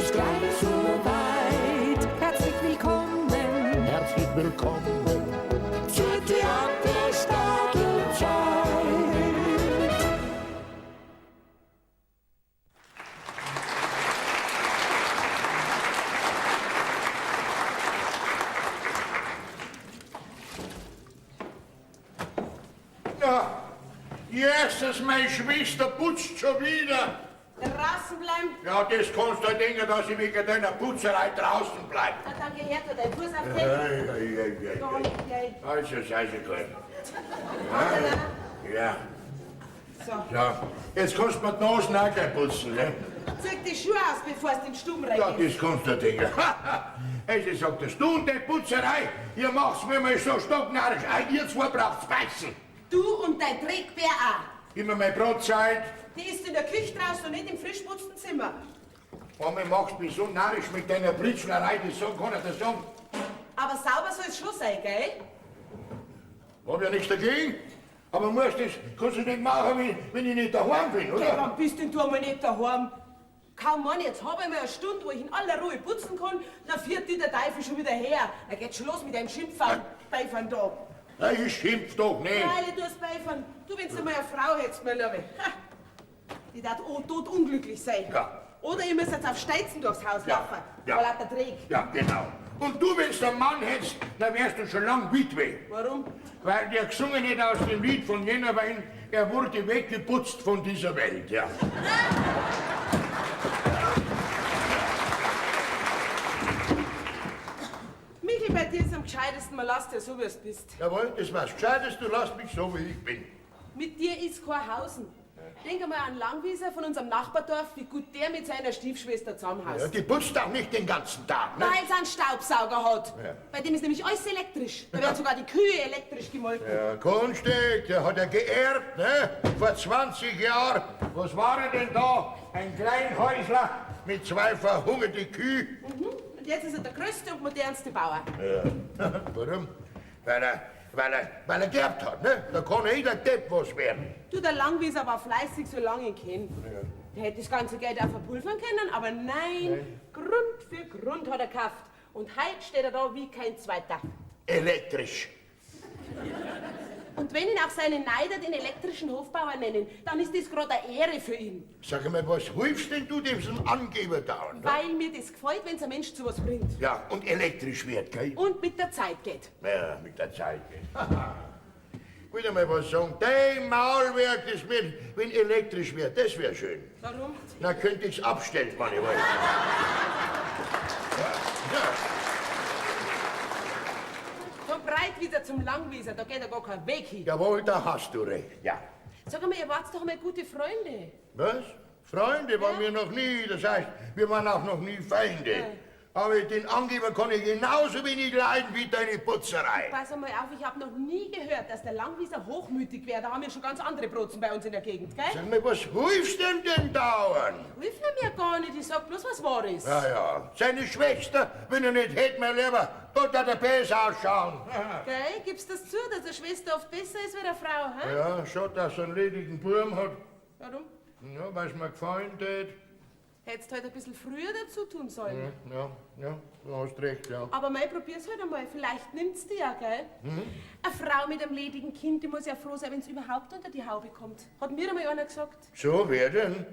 ist gleich so weit. Herzlich willkommen, Herzlich willkommen zur Theaterstadelzeit. Ja, Jesus, meine Schwester putzt schon wieder. Draußen bleiben. Ja, das kannst du denken, dass ich wegen deiner Putzerei draußen bleib. Na, danke, Herr, tu deinen Fuß auf den. Ei, ei, ei, ei, Gar ei. nicht gleich. Also, sei sie gut. Ja, So, ja. Jetzt kannst du mir die Nasen auch gleich putzen, ne? zieh die Schuhe aus, bevor du in den Stuben Ja, reingehst. das kannst du denken. Also sagt das, du und die Putzerei, ihr macht's mir mal so stocknarrisch. Auch ihr zwei braucht's beißen. Du und dein Dreckbär auch. Immer meine Brotzeit. Die ist in der Küche draußen und nicht im frisch putzten Zimmer. Einmal machst du mich so narrisch mit deiner Britschlerei, das sagen kann ich dir sagen. Aber sauber soll es schon sein, gell? Hab ja nichts dagegen. Aber musst das, kannst du nicht machen, wenn ich nicht daheim bin, Gell, oder? wann bist denn du einmal nicht daheim? Kaum Mann, jetzt hab ich mal eine Stunde, wo ich in aller Ruhe putzen kann, dann führt dich der Teufel schon wieder her. Dann geht's schon los mit deinem Schimpfern, Beifern da. Na, ich schimpf doch nicht. Freilich, du hast Beifern. Du, wenn's einmal eine Frau hättest, mein Liebe. Ha. Die darf tot unglücklich sein. Ja. Oder ihr müsst jetzt auf Steizen durchs Haus Ja, laufen. ja. Vor lauter Dreck. Ja, genau. Und du, wenn's einen Mann hättest, dann wärst du schon lang Witwe. Warum? Weil der gesungen hat aus dem Lied von jener Wein, er wurde weggeputzt von dieser Welt, ja. Michel, bei dir ist am gescheitesten, man lässt dir so, wie du bist. Jawohl, das war's. Gescheitest, du lässt mich so, wie ich bin. Mit dir ist kein Hausen. Denk einmal an Langwieser von unserem Nachbardorf, wie gut der mit seiner Stiefschwester zusammenhaust. Ja, die putzt auch nicht den ganzen Tag, ne? Weil sie einen Staubsauger hat. Ja. Bei dem ist nämlich alles elektrisch. Da werden sogar die Kühe elektrisch gemolken. Ja, Kunststück, der hat er geerbt, ne? Vor 20 Jahren. Was war er denn da? Ein Kleinhäusler mit zwei verhungerten Kühen. Mhm. Und jetzt ist er der größte und modernste Bauer. Ja. Warum? Weil er geerbt hat, ne? Da kann jeder Depp was werden. Du, der Langwieser war fleißig, solange ich ihn kenn. Der hätte das ganze Geld auch verpulvern können, aber nein, Grund für Grund hat er gekauft. Und heute steht er da wie kein Zweiter. Elektrisch. Und wenn ihn auch seine Neider den elektrischen Hofbauer nennen, dann ist das gerade eine Ehre für ihn. Sag mal, was hilfst denn du diesem Angeber da? Ne? Weil mir das gefällt, wenn's ein Mensch zu was bringt. Ja, und elektrisch wird, gell? Und mit der Zeit geht. Ja, mit der Zeit. Gell? Will ich mal was sagen? Dein Maulwerk, das wird, wenn elektrisch wird, das wär schön. Warum? Na, könnte ich's abstellen, wenn ich wollte. Ja, ja. Vom Breitwieser zum Langwieser, da geht ja gar kein Weg hin. Jawohl, da hast du recht, ja. Sag einmal, ihr wart doch einmal gute Freunde. Was? Freunde waren wir noch nie, das heißt, wir waren auch noch nie Feinde. Ja. Aber den Angeber kann ich genauso wenig leiden wie deine Putzerei. Pass einmal auf, ich hab noch nie gehört, dass der Langwieser hochmütig wäre. Da haben wir schon ganz andere Brotzen bei uns in der Gegend, gell? Sag mal, was hilfst denn denn dauernd? Hilf er mir gar nicht, ich sag bloß, was wahr ist. Ja, ja. Seine Schwester, wenn er nicht hätte, mein Lieber, dort hat er besser ausschauen. Gell, gibst das zu, dass eine Schwester oft besser ist wie eine Frau, hä? Ja, schon, dass er einen ledigen Burm hat. Warum? Ja, weil's mir gefallen tät. Hättest halt ein bisschen früher dazu tun sollen. Ja, ja, du hast recht, ja. Aber mei, probier's halt einmal, vielleicht nimmt's die ja, gell? Mhm. Eine Frau mit einem ledigen Kind, die muss ja froh sein, wenn's überhaupt unter die Haube kommt. Hat mir einmal einer gesagt. So, wer denn?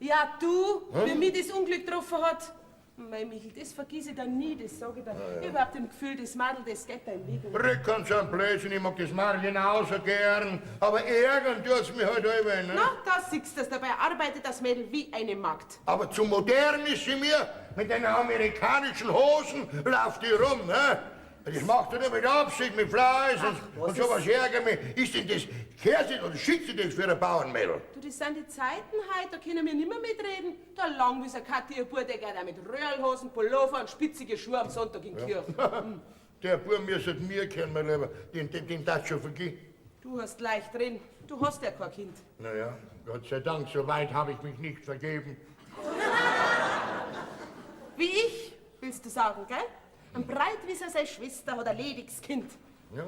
Ja, du, wie mich das Unglück getroffen hat. Mei, Michel, das vergiss ich dann nie, das sag ich dir. Ja, ja. Überhaupt im Gefühl, das Madel, das geht dein Weg. Rücken sind Blödsinn, ich mag das Madel genauso gern. Aber ärgern tut's mich halt immer, ne? Na, da siehst du's, dabei arbeitet das Mädel wie eine Magd. Aber zu modern ist sie mir. Mit den amerikanischen Hosen läuft die rum, ne? Das macht er nicht mit Absicht, mit Fleiß und sowas ärgert mich. Ist denn das, kehrt sich oder schickt sie das für ein Bauernmädel? Du, das sind die Zeiten heute, da können wir nimmer mitreden. Da Langwieser Kathi, ihr Bub, der geht auch mit Röhrlhosen, Pullover und spitzige Schuhe am Sonntag in die Ja. Kirche. Der Bub müsste mir kennen, mein Lieber. Den darfst du schon vergehen. Du hast leicht drin. Du hast ja kein Kind. Naja, Gott sei Dank, so weit habe ich mich nicht vergeben. Wie ich, willst du sagen, gell? Ein Breitwieser, seine Schwester, hat ein lediges Kind. Ja.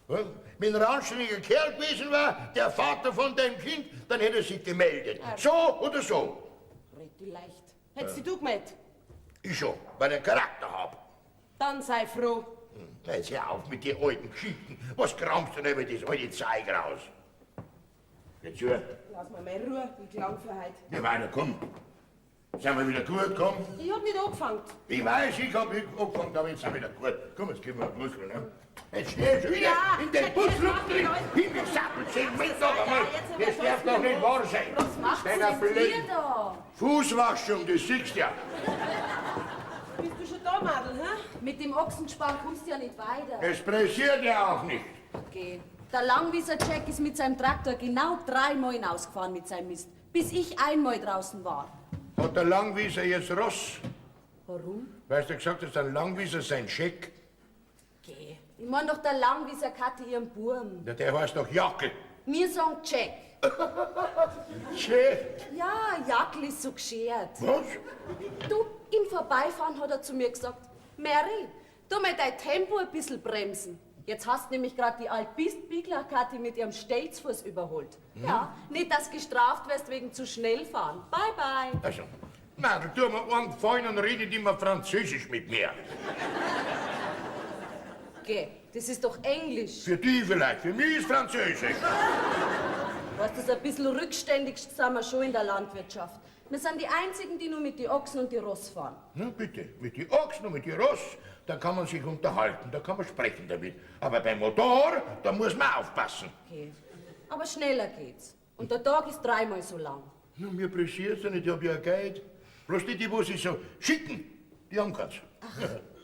Ja. Wenn er ein anständiger Kerl gewesen war, der Vater von deinem Kind, dann hätte er sich gemeldet. Ja. So oder so. Red dich leicht. Hättest dich du gemeldet? Ich schon, weil ich einen Charakter hab. Dann sei froh. Jetzt hör auf mit den alten Geschichten. Was kramst du denn über das alte Zeug raus? Geh zu. Lass mir mal Ruhe, ich klang für heute. Ja, weiter, komm. Sind wir wieder gut, komm. Ich hab nicht angefangen. Ich weiß, ich hab nicht angefangen, aber jetzt sind wir wieder gut. Komm, jetzt gehen wir ein Busl, ne? Jetzt steh ich schon wieder Ja, in den jetzt Busl mach drin. ich Hingesappelt, 10 Meter Ja, noch einmal. jetzt haben wir Das darf Schluss doch nicht mit wahr sein. Was macht's Deiner denn blöden ihr da? Fußwaschung, das siehst du ja. Bist du schon da, Madel, hä? Mit dem Ochsenspann kommst du ja nicht weiter. Es pressiert ja auch nicht. Okay. Der Langwieser Jack ist mit seinem Traktor genau dreimal hinausgefahren mit seinem Mist, bis ich einmal draußen war. Hat der Langwieser jetzt Ross? Warum? Weißt du, gesagt hast, der Langwieser sein Scheck? Geh. Ich mein doch der Langwieser Kathi ihren Burm. Ja, der heißt doch Jackel. Wir sagen Jack. Scheck? Ja, Jackel ist so geschert. Was? Du, im Vorbeifahren hat er zu mir gesagt, Mary, tu mal dein Tempo ein bisschen bremsen. Jetzt hast du nämlich gerade die Altbistbigler Kathi mit ihrem Stelzfuß überholt. Ja, nicht, dass gestraft wirst wegen zu schnell fahren. Bye, bye. Also, Madel, tu mir einen Gefallen und redet immer Französisch mit mir. Geh, das ist doch Englisch. Für die vielleicht, für mich ist Französisch. Weißt du, so ein bisschen rückständig sind wir schon in der Landwirtschaft. Wir sind die Einzigen, die nur mit die Ochsen und die Ross fahren. Na bitte, mit die Ochsen und mit die Ross, da kann man sich unterhalten, da kann man sprechen damit. Aber beim Motor, da muss man aufpassen. Okay. Aber schneller geht's. Und der Tag ist dreimal so lang. Na, mir pressiert's ja nicht, ich hab ja Geld. Bloß die, die wo sich so schicken, die haben keins.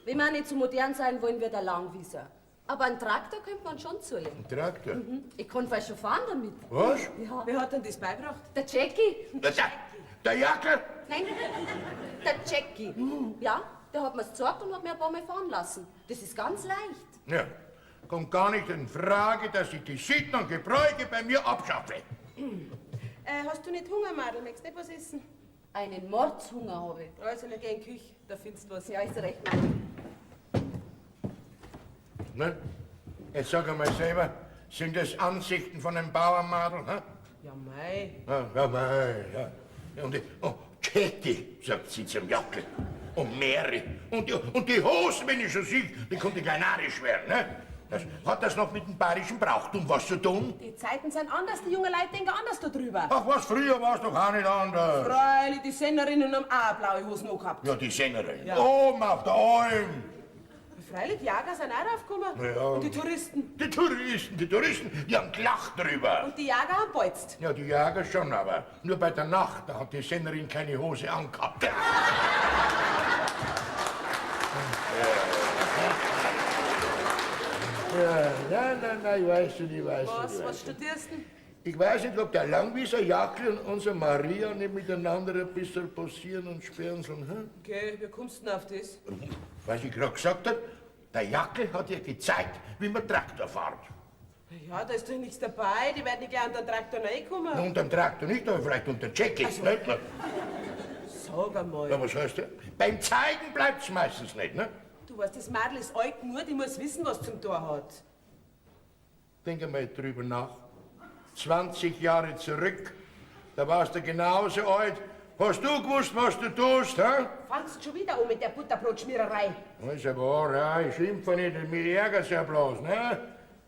Wenn wir nicht so modern sein wollen, wir der Langwieser. Aber einen Traktor könnte man schon zulegen. Ein Traktor? Ich kann fast schon fahren damit. Was? Ja. Wer hat denn das beigebracht? Der Jackie. Der Jackel? Nein, der Jackie. Ja, der hat mir's gezeigt und hat mir ein paar Mal fahren lassen. Das ist ganz leicht. Ja, kommt gar nicht in Frage, dass ich die Sitten und Gebräuche bei mir abschaffe. Hast du nicht Hunger, Madel? Möchtest nicht was essen? Einen Mordshunger habe ich. Also, dann geh in die Küche, da findest du was. Ja, ist recht, Mann. Ne? Jetzt sag einmal selber, sind das Ansichten von einem Bauernmadel? Hä? Ja, mei. Ja, ja, mei, ja. Und die, oh, Käthi, sagt sie zum Jackel. Und Mary. Und die Hosen, wenn ich schon sehe, die konnte gleich narrisch werden. Ne? Hat das noch mit dem bayerischen Brauchtum was zu tun? Die Zeiten sind anders, die jungen Leute denken anders darüber. Ach was, früher war's doch auch nicht anders. Freilich, die Sängerinnen haben auch blaue Hosen angehabt. Ja, die Sängerin. Ja. Oben auf der Alm. Freilich, die Jäger sind auch raufgekommen. Ja. Und die Touristen. Die Touristen, die haben gelacht drüber. Und die Jäger haben bolzt. Ja, die Jäger schon, aber nur bei der Nacht, da hat die Sennerin keine Hose angehabt. Ja, nein, nein, nein, ich weiß schon, ich weiß schon. Was, ich weiß was schon. studierst du denn? Ich weiß nicht, ob der Langwieser Jackel und unsere Maria nicht miteinander ein bisschen posieren und sperren sollen. Hm? Okay, wie kommst du denn auf das? Was ich gerade gesagt hab, der Jackel hat ihr gezeigt, wie man Traktor fährt. Ja, da ist doch nichts dabei. Die werden nicht gleich unter den Traktor reinkommen. Na, unter dem Traktor nicht, aber vielleicht unter dem Jackie. Also. Nicht? Sag einmal. Na, was heißt das? Beim Zeigen bleibt's meistens nicht, ne? Du weißt, das Madel ist alt genug, die muss wissen, was zum Tor hat. Denk einmal drüber nach. 20 Jahre zurück, da warst du genauso alt. Hast du gewusst, was du tust, hä? Fangst schon wieder an mit der Butterbrotschmiererei. Das ist ja wahr, ja. Ich schimpfe nicht, mich ärgert's ja bloß, ne?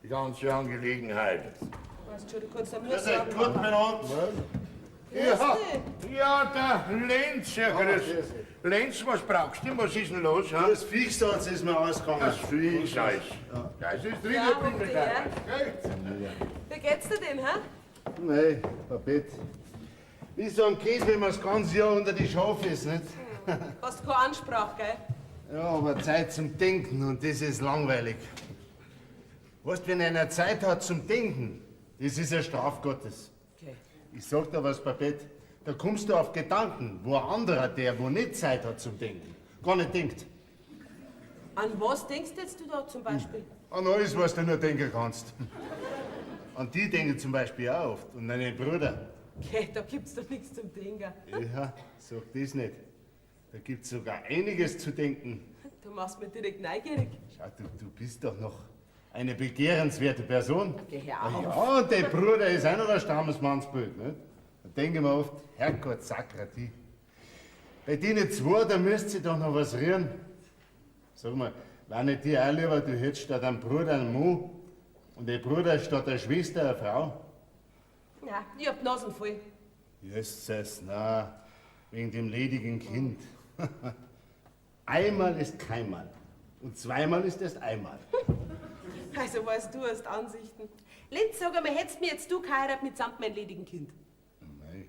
Die ganze Angelegenheit. Weißt schon, du kannst ja nur Grüß euch, sagen. guten Abend. Ja, ja, der Lenz, ja, grüß. grüß dich. Lenz, was brauchst du? Was ist denn los? Hä? Das Viechsalz ist mir ausgegangen. Das Viechsalz. Das ist drin, Ja, der hock dich her. Gell? Wie geht's dir denn, hä? Nein, Babette. Wie so ein Käse, wenn man das ganze Jahr unter die Schafe ist, nicht? Hast keine Ansprache, gell? Ja, aber Zeit zum Denken und das ist langweilig. Weißt, wenn einer Zeit hat zum Denken, das ist eine Straf Gottes. Okay. Ich sag dir was, Babette, da kommst du auf Gedanken, wo ein anderer, der wo nicht Zeit hat zum Denken, gar nicht denkt. An was denkst jetzt du da zum Beispiel? An alles, was du nur denken kannst. An die denke ich zum Beispiel auch oft und an deinen Bruder. Okay, da gibt's doch nichts zum Denken. Ja, sag das nicht. Da gibt's sogar einiges zu denken. Du machst mich direkt neugierig. Schau, du bist doch noch eine begehrenswerte Person. Geh hör auf. Ja, und dein Bruder ist auch noch ein Stammesmannsbild. Ne? Da denke ich mir oft, Herrgott, Sakrati. Bei denen zwei, da müsst ihr doch noch was rühren. Sag mal, war nicht dir auch lieber, du hättest statt einem Bruder einen Mann und der Bruder statt der Schwester eine Frau? Ja, ich hab die Nasen voll. Jesus, na, wegen dem ledigen Kind. Einmal ist keinmal und zweimal ist erst einmal. Also weißt du, hast Ansichten. Lenz, sag einmal, hättest mir jetzt du geheiratet mitsamt meinem ledigen Kind? Mei.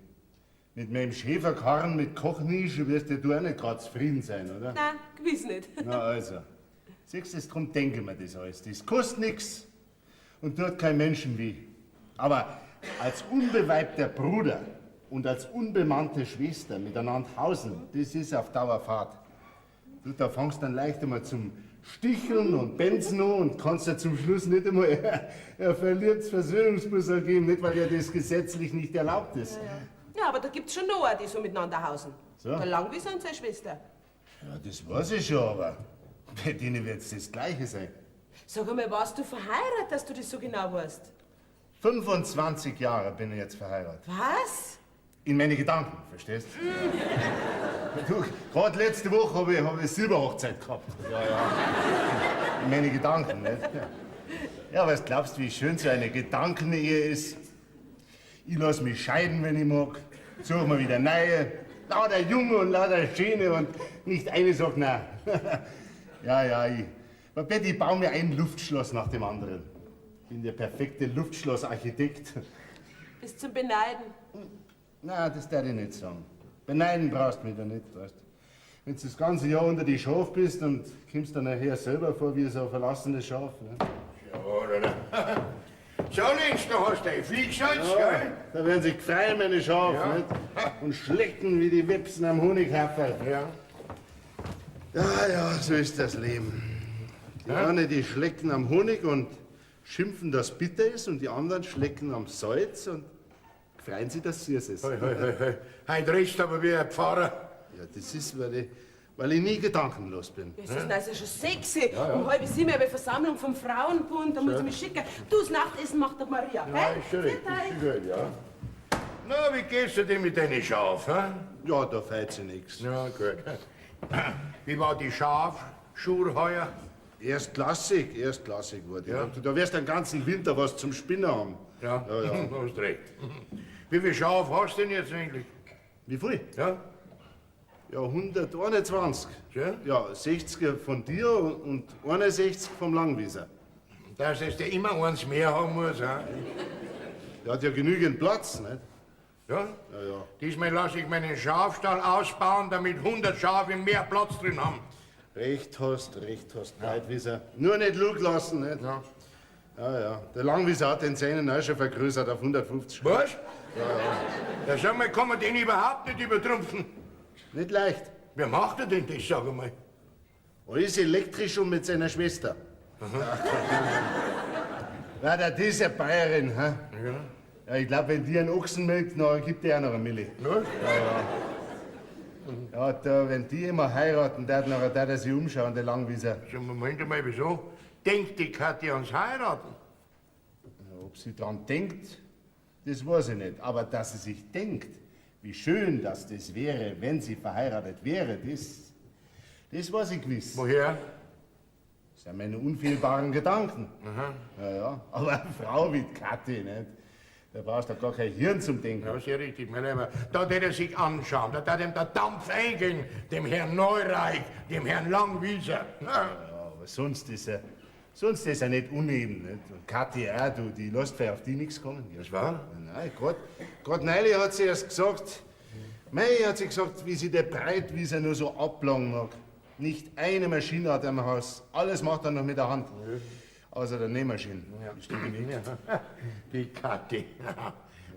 Mit meinem Schäferkarren mit Kochnische wirst ja du auch nicht grad zufrieden sein, oder? Nein, gewiss nicht. Na also, siehst du, drum denke mir das alles. Das kostet nix und tut kein Menschen weh. Aber als unbeweibter Bruder und als unbemannte Schwester miteinander hausen, das ist auf Dauer Fahrt. Du, da fangst dann leicht einmal zum Sticheln und Benzen an und kannst ja zum Schluss nicht einmal ein verliebtes Versöhnungsbussel geben, nicht weil ja das gesetzlich nicht erlaubt ist. Ja, aber da gibt's schon noch eine, die so miteinander hausen. So. Der Langwieser und seine Schwester. Ja, das weiß ich schon, aber bei denen wird's das Gleiche sein. Sag einmal, warst du verheiratet, dass du das so genau weißt? 25 Jahre bin ich jetzt verheiratet. Was? In meine Gedanken, verstehst? Du, gerade letzte Woche habe ich, hab ich Silberhochzeit gehabt. Ja, ja. In meine Gedanken, nicht? Ja, was glaubst du, wie schön so eine Gedankenehe ist? Ich lass mich scheiden, wenn ich mag. Such mir wieder neue. Lauter Junge und lauter Schöne und nicht eine sagt nein. Ja, ja, ich. Babette, ich baue mir ein Luftschloss nach dem anderen. Bin der perfekte Luftschlossarchitekt. Bist zum Beneiden. Na, das darf ich nicht sagen. Beneiden brauchst du mich da nicht, weißt. Wenn du das ganze Jahr unter die Schaf bist und kommst dann nachher selber vor wie so ein verlassenes Schaf. Ne? Ja, oder? So, Lenz, du hast dein Vieh gesalzt, gell? Da werden sich freuen, meine Schafe, Ja. nicht? Und schlecken wie die Wipsen am Honighafferl. Ja. Ja, ja, so ist das Leben. Die einen, die schlecken am Honig und schimpfen, dass bitter ist, und die anderen schlecken am Salz und freuen sich, dass süß ist. Hoi, hoi, hoi, hoi. Heute redst du aber wie ein Pfarrer. Ja, das ist, weil ich nie gedankenlos bin. Es ist also schon 6. Um 6:30 habe ich Versammlung vom Frauenbund, da muss ich mich schicken. Du, das Nachtessen macht der Maria, Ja, gell? ist schon recht, Pfiat ist euch. schon gut, ja. Na, wie gehst du denn mit deinen Schafen? Hä? Ja, da fehlt sie nix. Ja, gut. Wie war die Schafschur heuer? Erstklassig, erstklassig wurde. Ja. Du, da wirst du den ganzen Winter was zum Spinnen haben. Ja, Ja, ja. Du hast recht. Wie viel Schaf hast du denn jetzt eigentlich? Wie viel? Ja? Ja, 121. Ja? Ja, 60 von dir und 61 vom Langwieser. Dass es dir immer eins mehr haben muss, hä? Der hat ja genügend Platz, nicht? Ja? Ja, ja. Diesmal lasse ich meinen Schafstall ausbauen, damit 100 Schafe mehr Platz drin haben. Recht hast, Breitwieser. Nur nicht lug lassen, nicht? Ja. Ja, ja. Der Langwieser hat den seinen auch schon vergrößert auf 150. Was? Ja, ja. Ja, sag mal, kann man den überhaupt nicht übertrumpfen? Nicht leicht. Wer macht er denn das, sag einmal? Alles elektrisch und mit seiner Schwester. Ja, das ist ja Bayerin, hä? Ja. Ja, ich glaub, wenn die einen Ochsen melkt, dann gibt der auch noch eine Mille. Was? Ja, da, wenn die immer heiraten, der nachher der, der sich umschauen, der Langwieser. So, Moment einmal, wieso? Denkt die Kathi ans Heiraten? Ja, ob sie dran denkt, das weiß ich nicht. Aber dass sie sich denkt, wie schön dass das wäre, wenn sie verheiratet wäre, das weiß ich gewiss. Woher? Das sind meine unfehlbaren Gedanken. Ja, ja. Aber eine Frau wie die Kathi, nicht? Da brauchst du gar kein Hirn zum Denken. Ja, sehr richtig, mein Lieber. Da tät er sich anschauen, da tät ihm der Dampf eingehen, dem Herrn Neureich, dem Herrn Langwieser. Ja. Ja, aber sonst ist er nicht uneben. Nicht? Und Kathi auch, du, die lässt vielleicht auf die nichts kommen. Ja. Das war? Nein, grad neulich hat sie erst gesagt, mei, hat sie gesagt, wie sie der Breitwieser nur so ablangen mag. Nicht eine Maschine hat er im Haus. Alles macht er noch mit der Hand. Außer der Nähmaschine. Ja. Die stimmt nicht. Ja. Die Kathi.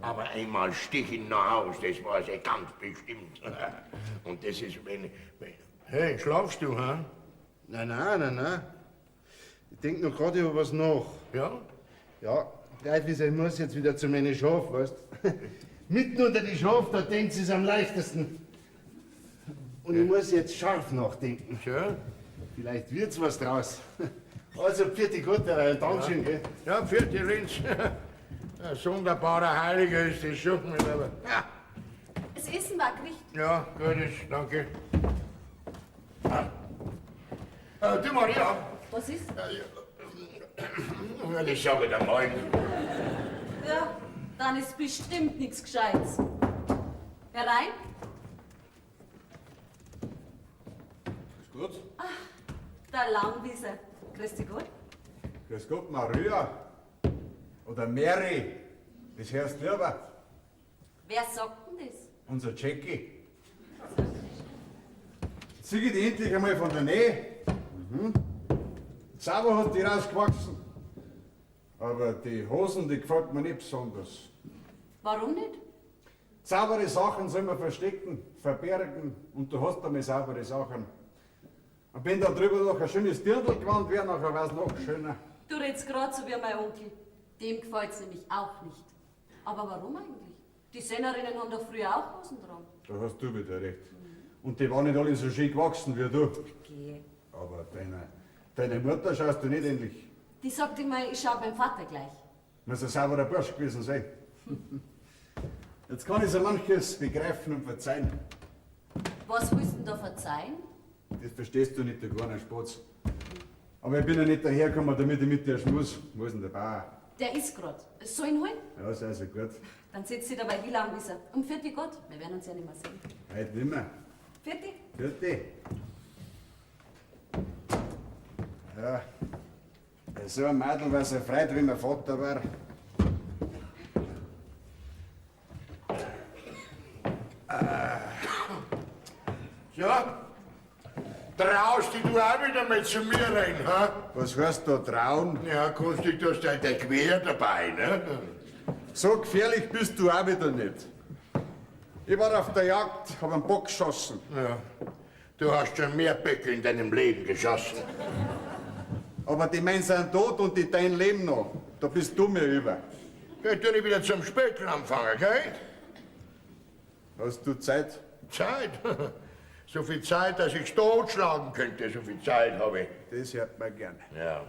Aber einmal stich ihn noch aus, das weiß ich ganz bestimmt. Und das ist, wenn... Hey, schlafst du, hä? Nein, nein, nein, nein. Ich denk noch grad über was nach. Ja? Ja, Breitwieser, ich muss jetzt wieder zu meinen Schaf, weißt Mitten unter die Schaf, da denkt sie's am leichtesten. Und ich muss jetzt scharf nachdenken. Schön. Vielleicht wird's was draus. Also, pfiat Gott, und Dankeschön, gell? Ja, pfiat Linz. Ein sonderbarer Heiliger ist das schon, mein Lieber. Ja. Das Essen war gerichtet. Ja, gut ist, danke. Ah. Du, Maria. Was ist? Ja, das sag ich dir morgen. Ja, dann ist bestimmt nichts Gescheites. Herein? Ist gut. Ach, der Langwieser. Grüß dich Gott. Grüß Gott, Maria. Oder Mary. Das hörst lieber. Wer sagt denn das? Unser Jackie. Sieh ich dich endlich einmal von der Nähe. Mhm. Sauber hat die rausgewachsen. Aber die Hosen, die gefällt mir nicht besonders. Warum nicht? Saubere Sachen soll man verstecken, verbergen und du hast einmal saubere Sachen. Und wenn da drüber noch ein schönes Dirndl gewandt wäre, nachher wär's noch schöner. Du redest grad so wie mein Onkel. Dem gefällt's nämlich auch nicht. Aber warum eigentlich? Die Sängerinnen haben doch früher auch Hosen getragen. Da hast du wieder recht. Und die waren nicht alle so schön gewachsen wie du. Geh. Aber deiner Mutter schaust du nicht ähnlich. Die sagt immer, ich schau beim Vater gleich. Muss ein sauberer Bursch gewesen sein. Jetzt kann ich so manches begreifen und verzeihen. Was willst du denn da verzeihen? Das verstehst du nicht, du kleiner Spatz. Aber ich bin ja nicht dahergekommen, damit ich mit dir schmus. Wo ist denn der Bauer? Der ist grad. Soll ich ihn holen? Ja, ist also gut. Dann setzt sich dabei wie Langwieser. Um vierte Gott. Wir werden uns ja nicht mehr sehen. Heute nimmer. Vierte? Vierte. Ja. So ein Madel war so freit, wie mein Vater war. Ja? Traust dich du auch wieder mal zu mir rein, ha? Was heißt da trauen? Ja, kannst dich, du hast dein Gewehr dabei, ne? So gefährlich bist du auch wieder nicht. Ich war auf der Jagd, hab einen Bock geschossen. Ja. Du hast schon mehr Böcke in deinem Leben geschossen. Aber die meinen sind tot und die dein leben noch. Da bist du mir über. Geh, tu nicht wieder zum Spökeln anfangen, gell? Hast du Zeit? Zeit? So viel Zeit, dass ich totschlagen könnte, so viel Zeit habe ich. Das hört man gern. Ja.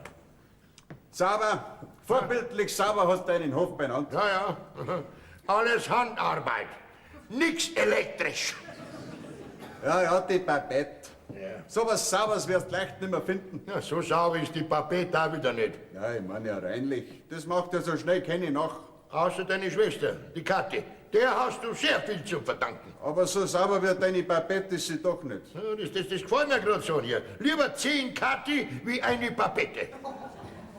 Sauber, vorbildlich sauber hast du deinen Hof beieinander. Ja, ja. Alles Handarbeit. Nix elektrisch. Ja, ja, die Babette. Ja. So was Sauberes wirst du leicht nicht mehr finden. Ja, so sauber ist die Babette auch wieder nicht. Ja, ich meine ja reinlich. Das macht ja so schnell keine nach. Außer deine Schwester, die Kathi. Der hast du sehr viel zu verdanken. Aber so sauber wird deine Babette ist sie doch nicht. Ja, das gefällt mir grad so hier. Lieber 10 Kathi wie eine Babette.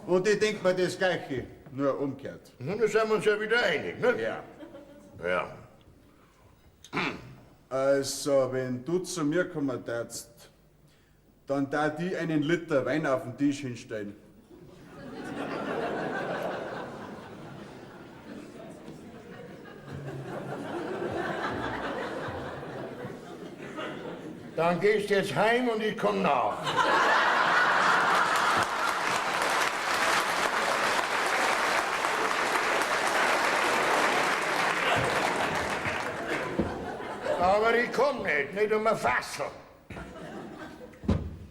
Und ich denk mir das Gleiche, nur umgekehrt. Nun, da sind wir uns ja wieder einig, ne? Ja. Ja. Also, wenn du zu mir kommen darfst, dann darf ich einen Liter Wein auf den Tisch hinstellen. Dann gehst du jetzt heim und ich komm nach. Aber ich komm nicht, nicht um ein Fassel.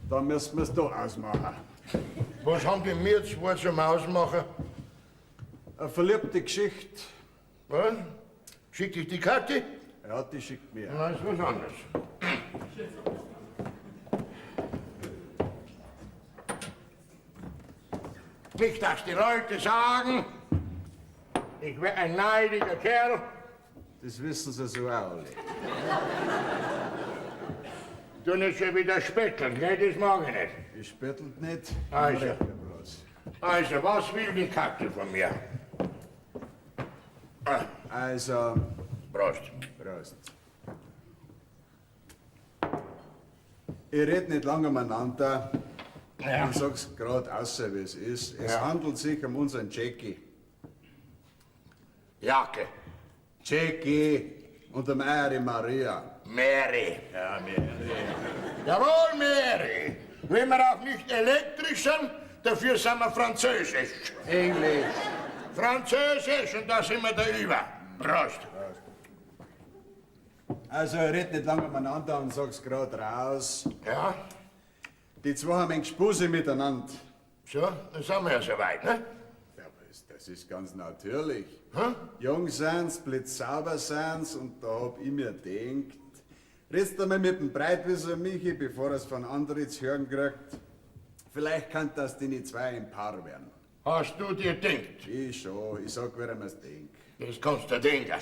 Dann müssen wir's doch ausmachen. Was haben die mir zwei zum Ausmachen? Eine verliebte Geschichte. Was? Schick ich die Karte? Ja, die schickt mir. Na, ist was anderes. Nicht, dass die Leute sagen, ich wär ein neidiger Kerl. Das wissen sie so auch alle. Du nicht schon wieder spötteln, gell? Das mag ich nicht. Ich spöttel nicht. Also. Ich rede bloß. Also, was will die Katze von mir? Ah. Also. Prost. Prost. Ich red nicht lange umeinander. Ja. Ich sag's grad aus, wie es ist. Es Ja. handelt sich um unseren Jackie. Jacke. Jackie und um eure Maria. Mary. Ja, Mary. Jawohl, Mary. Wenn wir auch nicht elektrisch sind, dafür sind wir französisch. Englisch. Französisch, und da sind wir da über. Prost. Also, ich red nicht lange umeinander und sag's grad raus. Ja? Die zwei haben ein Gespuse miteinander. So, dann sind wir ja soweit, ne? Ja, aber das ist ganz natürlich. Hm? Jung sind's, blitzsauber sind's, und da hab ich mir gedacht, Redst einmal mit dem Breitwieser Michi, bevor er's von anderen zu hören kriegt. Vielleicht kann das die zwei ein Paar werden. Hast du dir denkt? Ich schon, ich sag, wer mir's denkt. Das kannst du denken.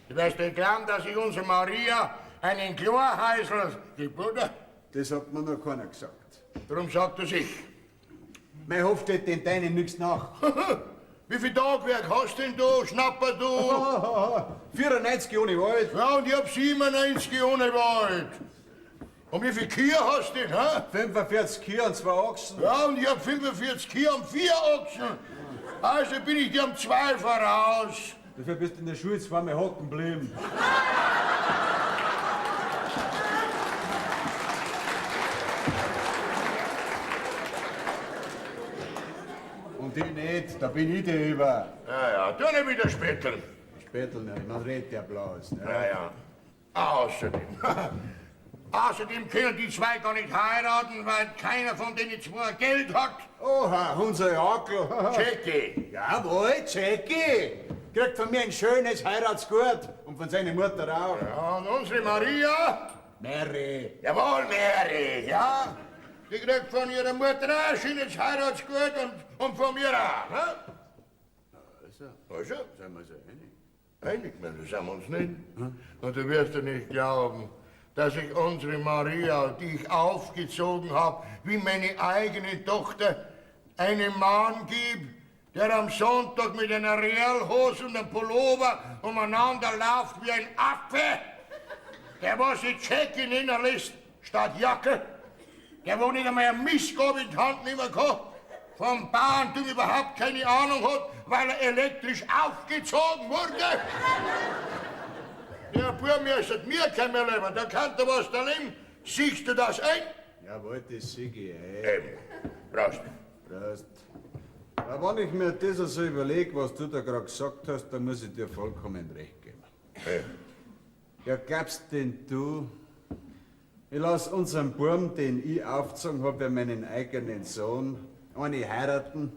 Du wirst nicht glauben, dass ich unsere Maria einen Chlorheißel gibt, oder? Das hat mir noch keiner gesagt. Darum sagt er sich. Mein Hof steht den deinen nix nach. Wie viel Tagwerk hast denn du, Schnapper, du? 94 ohne Wald. Ja, und ich hab 97 ohne Wald. Und wie viele Kühe hast du denn, hä? 45 Kühe und 2 Ochsen. Ja, und ich hab 45 Kühe und 4 Ochsen. Also bin ich dir um 2 voraus. Dafür bist du in der Schule zweimal hocken geblieben. Und ich nicht, da bin ich dir über. Ja, ja, tu nicht wieder spetteln. Spetteln nicht, man redet ja bloß. Ne? Ja, ja. Außerdem können die zwei gar nicht heiraten, weil keiner von denen zwei Geld hat. Oha, unser Jackel. Jackie. Jawohl, Jackie. Kriegt von mir ein schönes Heiratsgut und von seiner Mutter auch. Ja, und unsere Maria? Mary. Jawohl, Mary, ja. Die kriegt von ihrer Mutter auch ein schönes Heiratsgut und von mir auch, ne? Also. Also? Sind wir so einig? Einig, das sind wir uns nicht. Hm? Und du wirst dir nicht glauben, dass ich unsere Maria, die ich aufgezogen hab, wie meine eigene Tochter, einen Mann gib, der am Sonntag mit einer Realhose und einem Pullover umeinander läuft wie ein Affe, der was sich Jackie nennen lässt, statt Jacke, der wo nicht einmal eine Mistgabel in die Hand nehmen kann, vom Bauerntum überhaupt keine Ahnung hat, weil er elektrisch aufgezogen wurde. Der Bub müsste mir kein mehr leben, da kann der was da leben. Siehst du das ein? Jawohl, das sehe ich ein. Eben. Prost. Prost. Aber wenn ich mir das so überlege, was du da gerade gesagt hast, dann muss ich dir vollkommen recht geben. Ja. Ja, glaubst denn du, ich lass unseren Burm, den ich aufgezogen hab, wie meinen eigenen Sohn, eine heiraten,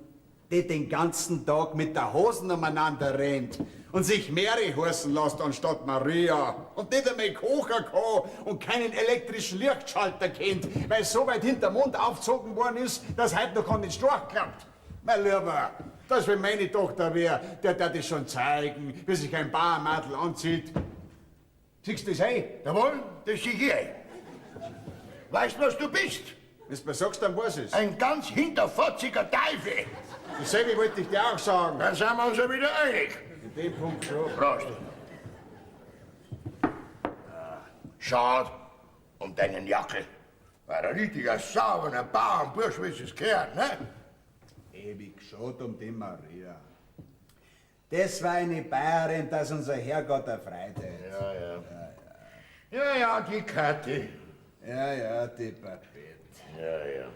die den ganzen Tag mit der Hosen umeinander rennt und sich Mary heißen lässt anstatt Maria und nicht einmal kochen kann und keinen elektrischen Lichtschalter kennt, weil es so weit hinterm Mond aufgezogen worden ist, dass heute noch kein Storch klappt. Mein Lieber, das wenn meine Tochter wär, der darf das schon zeigen, wie sich ein Bauernmadel anzieht. Siehst du das ein? Jawohl, das sehe ich ein. Weißt du, was du bist? Wenn du mir sagst, dann weiß ich's. Ein ganz hinterfotziger Teufel. Dasselbe wollte ich dir auch sagen. Dann sind wir uns ja wieder einig. In dem Punkt schon. Prost. Schade um deinen Jackel. War ein richtiger, sauberer Bauernbursch, wie es gehört, ne? Ewig schade um die Maria. Das war eine Bayerin, dass unser Herrgott erfreut hat. Ja, ja. Ja, ja, die Kathi. Ja, ja, die Babette. Ja, ja.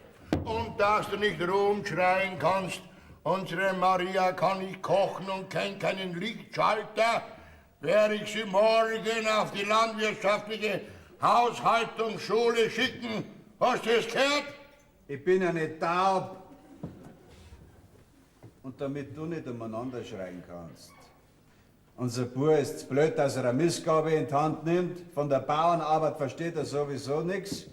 Und dass du nicht rumschreien kannst, unsere Maria kann nicht kochen und kennt keinen Lichtschalter, werde ich sie morgen auf die landwirtschaftliche Haushaltungsschule schicken. Hast du es gehört? Ich bin ja nicht taub. Und damit du nicht umeinander schreien kannst. Unser Bub ist blöd, dass er eine Mistgabel in die Hand nimmt. Von der Bauernarbeit versteht er sowieso nix.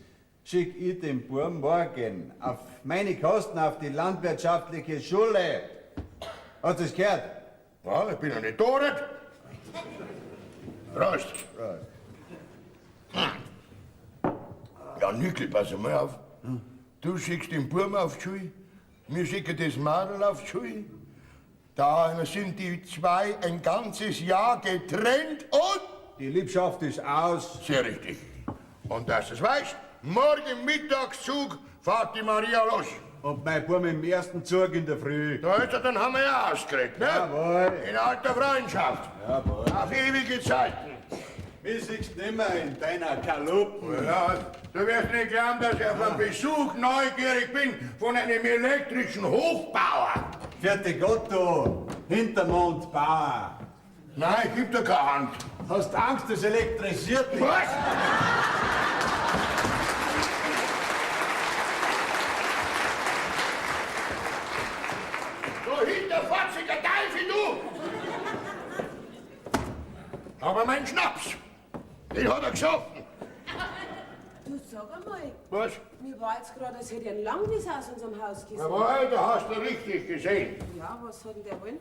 Schick ich den Bub morgen auf meine Kosten auf die landwirtschaftliche Schule. Hast du das gehört? Ja, ich bin ja nicht tot. Prost. Prost. Ja, Nickel, pass mal auf. Du schickst den Burm auf die Schule, wir schicken das Madel auf die Schule. Da sind die zwei ein ganzes Jahr getrennt und... Die Liebschaft ist aus. Sehr richtig. Und dass du es weißt, morgen Mittagszug fährt die Maria los. Und mein Bub im ersten Zug in der Früh. Da ist er, dann haben wir ja ausgeredet, ne? Jawohl. In alter Freundschaft. Jawohl. Auf ewige Zeiten. Mich siehst nimmer in deiner Kaluppen. Ja, du wirst nicht glauben, dass ich auf einen Besuch neugierig bin von einem elektrischen Hochbauer. Vierte Gott, du Hintermondbauer. Nein, ich geb dir keine Hand. Hast Angst, das elektrisiert dich. Was? Du hinterfotziger Teufel, du! Aber mein Schnaps, den hat er gesoffen. Was? Mir war jetzt gerade, als hätte ich einen Langwieser aus unserem Haus gesehen. Jawohl, da hast du richtig gesehen. Ja, was hat denn der wollen?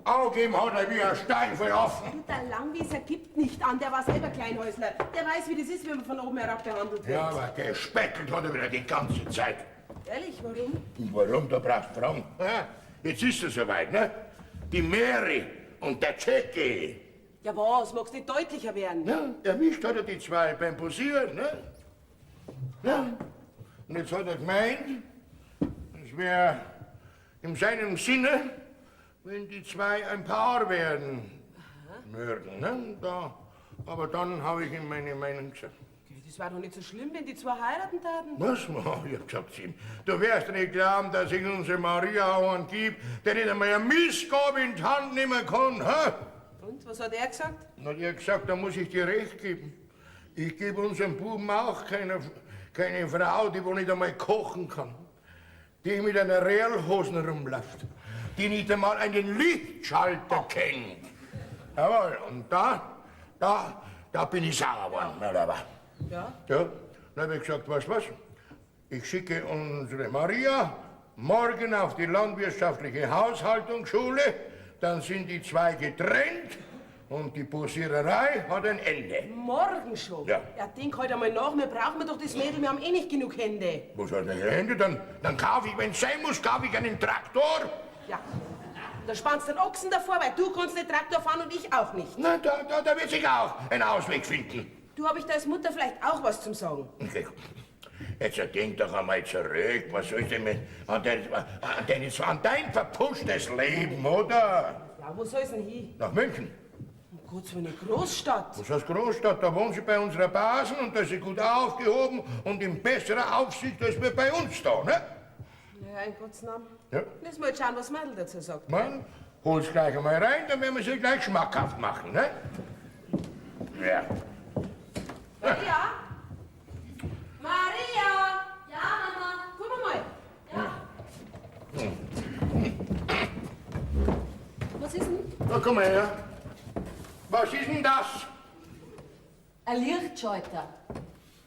Angegeben hat er wie ein Stein voll offen. Du, der Langwieser gibt nicht an, der war selber Kleinhäusler. Der weiß, wie das ist, wenn man von oben herab behandelt wird. Ja, aber gespeckelt hat er wieder die ganze Zeit. Ehrlich, warum? Und warum, da brauchst du Fragen. Ja, jetzt ist es soweit, ne? Die Mary und der Jackie. Ja, was? Magst nicht deutlicher werden? Ja, erwischt hat er die zwei beim Posieren, ne? Ja. Und jetzt hat er gemeint, es wäre in seinem Sinne, wenn die zwei ein Paar werden würden, ne? Da, aber dann habe ich ihm meine Meinung gesagt. Das war doch nicht so schlimm, wenn die zwei heiraten taten. Was? Ich hab gesagt zu ihm, du wirst nicht glauben, dass ich unsere Maria auch einen gib, der nicht einmal eine Mistgabel in die Hand nehmen kann, hä? Und, was hat er gesagt? Dann hat er gesagt, da muss ich dir recht geben. Ich gebe unserem Buben auch keine Frau, die wo nicht einmal kochen kann, die mit einer Rehrhosen rumläuft, die nicht einmal einen Lichtschalter kennt. Jawohl, und da bin ich sauer geworden, mein Lieber. Ja? Ja, dann hab ich gesagt, weißt du was? Ich schicke unsere Maria morgen auf die landwirtschaftliche Haushaltungsschule, dann sind die zwei getrennt und die Posiererei hat ein Ende. Morgen schon? Ja. Ja, denk heute einmal nach, wir brauchen doch das Mädel, wir haben eh nicht genug Hände. Was heißt denn Hände? Dann kaufe ich, wenn's sein muss, kaufe ich einen Traktor. Ja. Da spannst du den Ochsen davor, weil du kannst nicht Traktor fahren und ich auch nicht. Na, da wird sich auch ein Ausweg finden. Du, hab ich da als Mutter vielleicht auch was zum Sagen? Okay. Jetzt denk doch einmal zurück. Was soll ich denn mit an dein verpuschtes Leben, oder? Ja, wo soll's denn hin? Nach München. Um Gottes Willen, eine Großstadt. Was heißt Großstadt? Da wohnen sie bei unserer Basen und da ist sie gut aufgehoben und in besserer Aufsicht als wir bei uns da, ne? Ja, in Gottes Namen. Ja. Lass mal schauen, was Madel dazu sagt. Mann, hol's gleich einmal rein, dann werden wir sie gleich schmackhaft machen, ne? Ja. Maria? Maria! Ja, Mama? Guck mal. Ja. Was ist denn? Na, komm mal her. Was ist denn das? Ein Lichtschalter.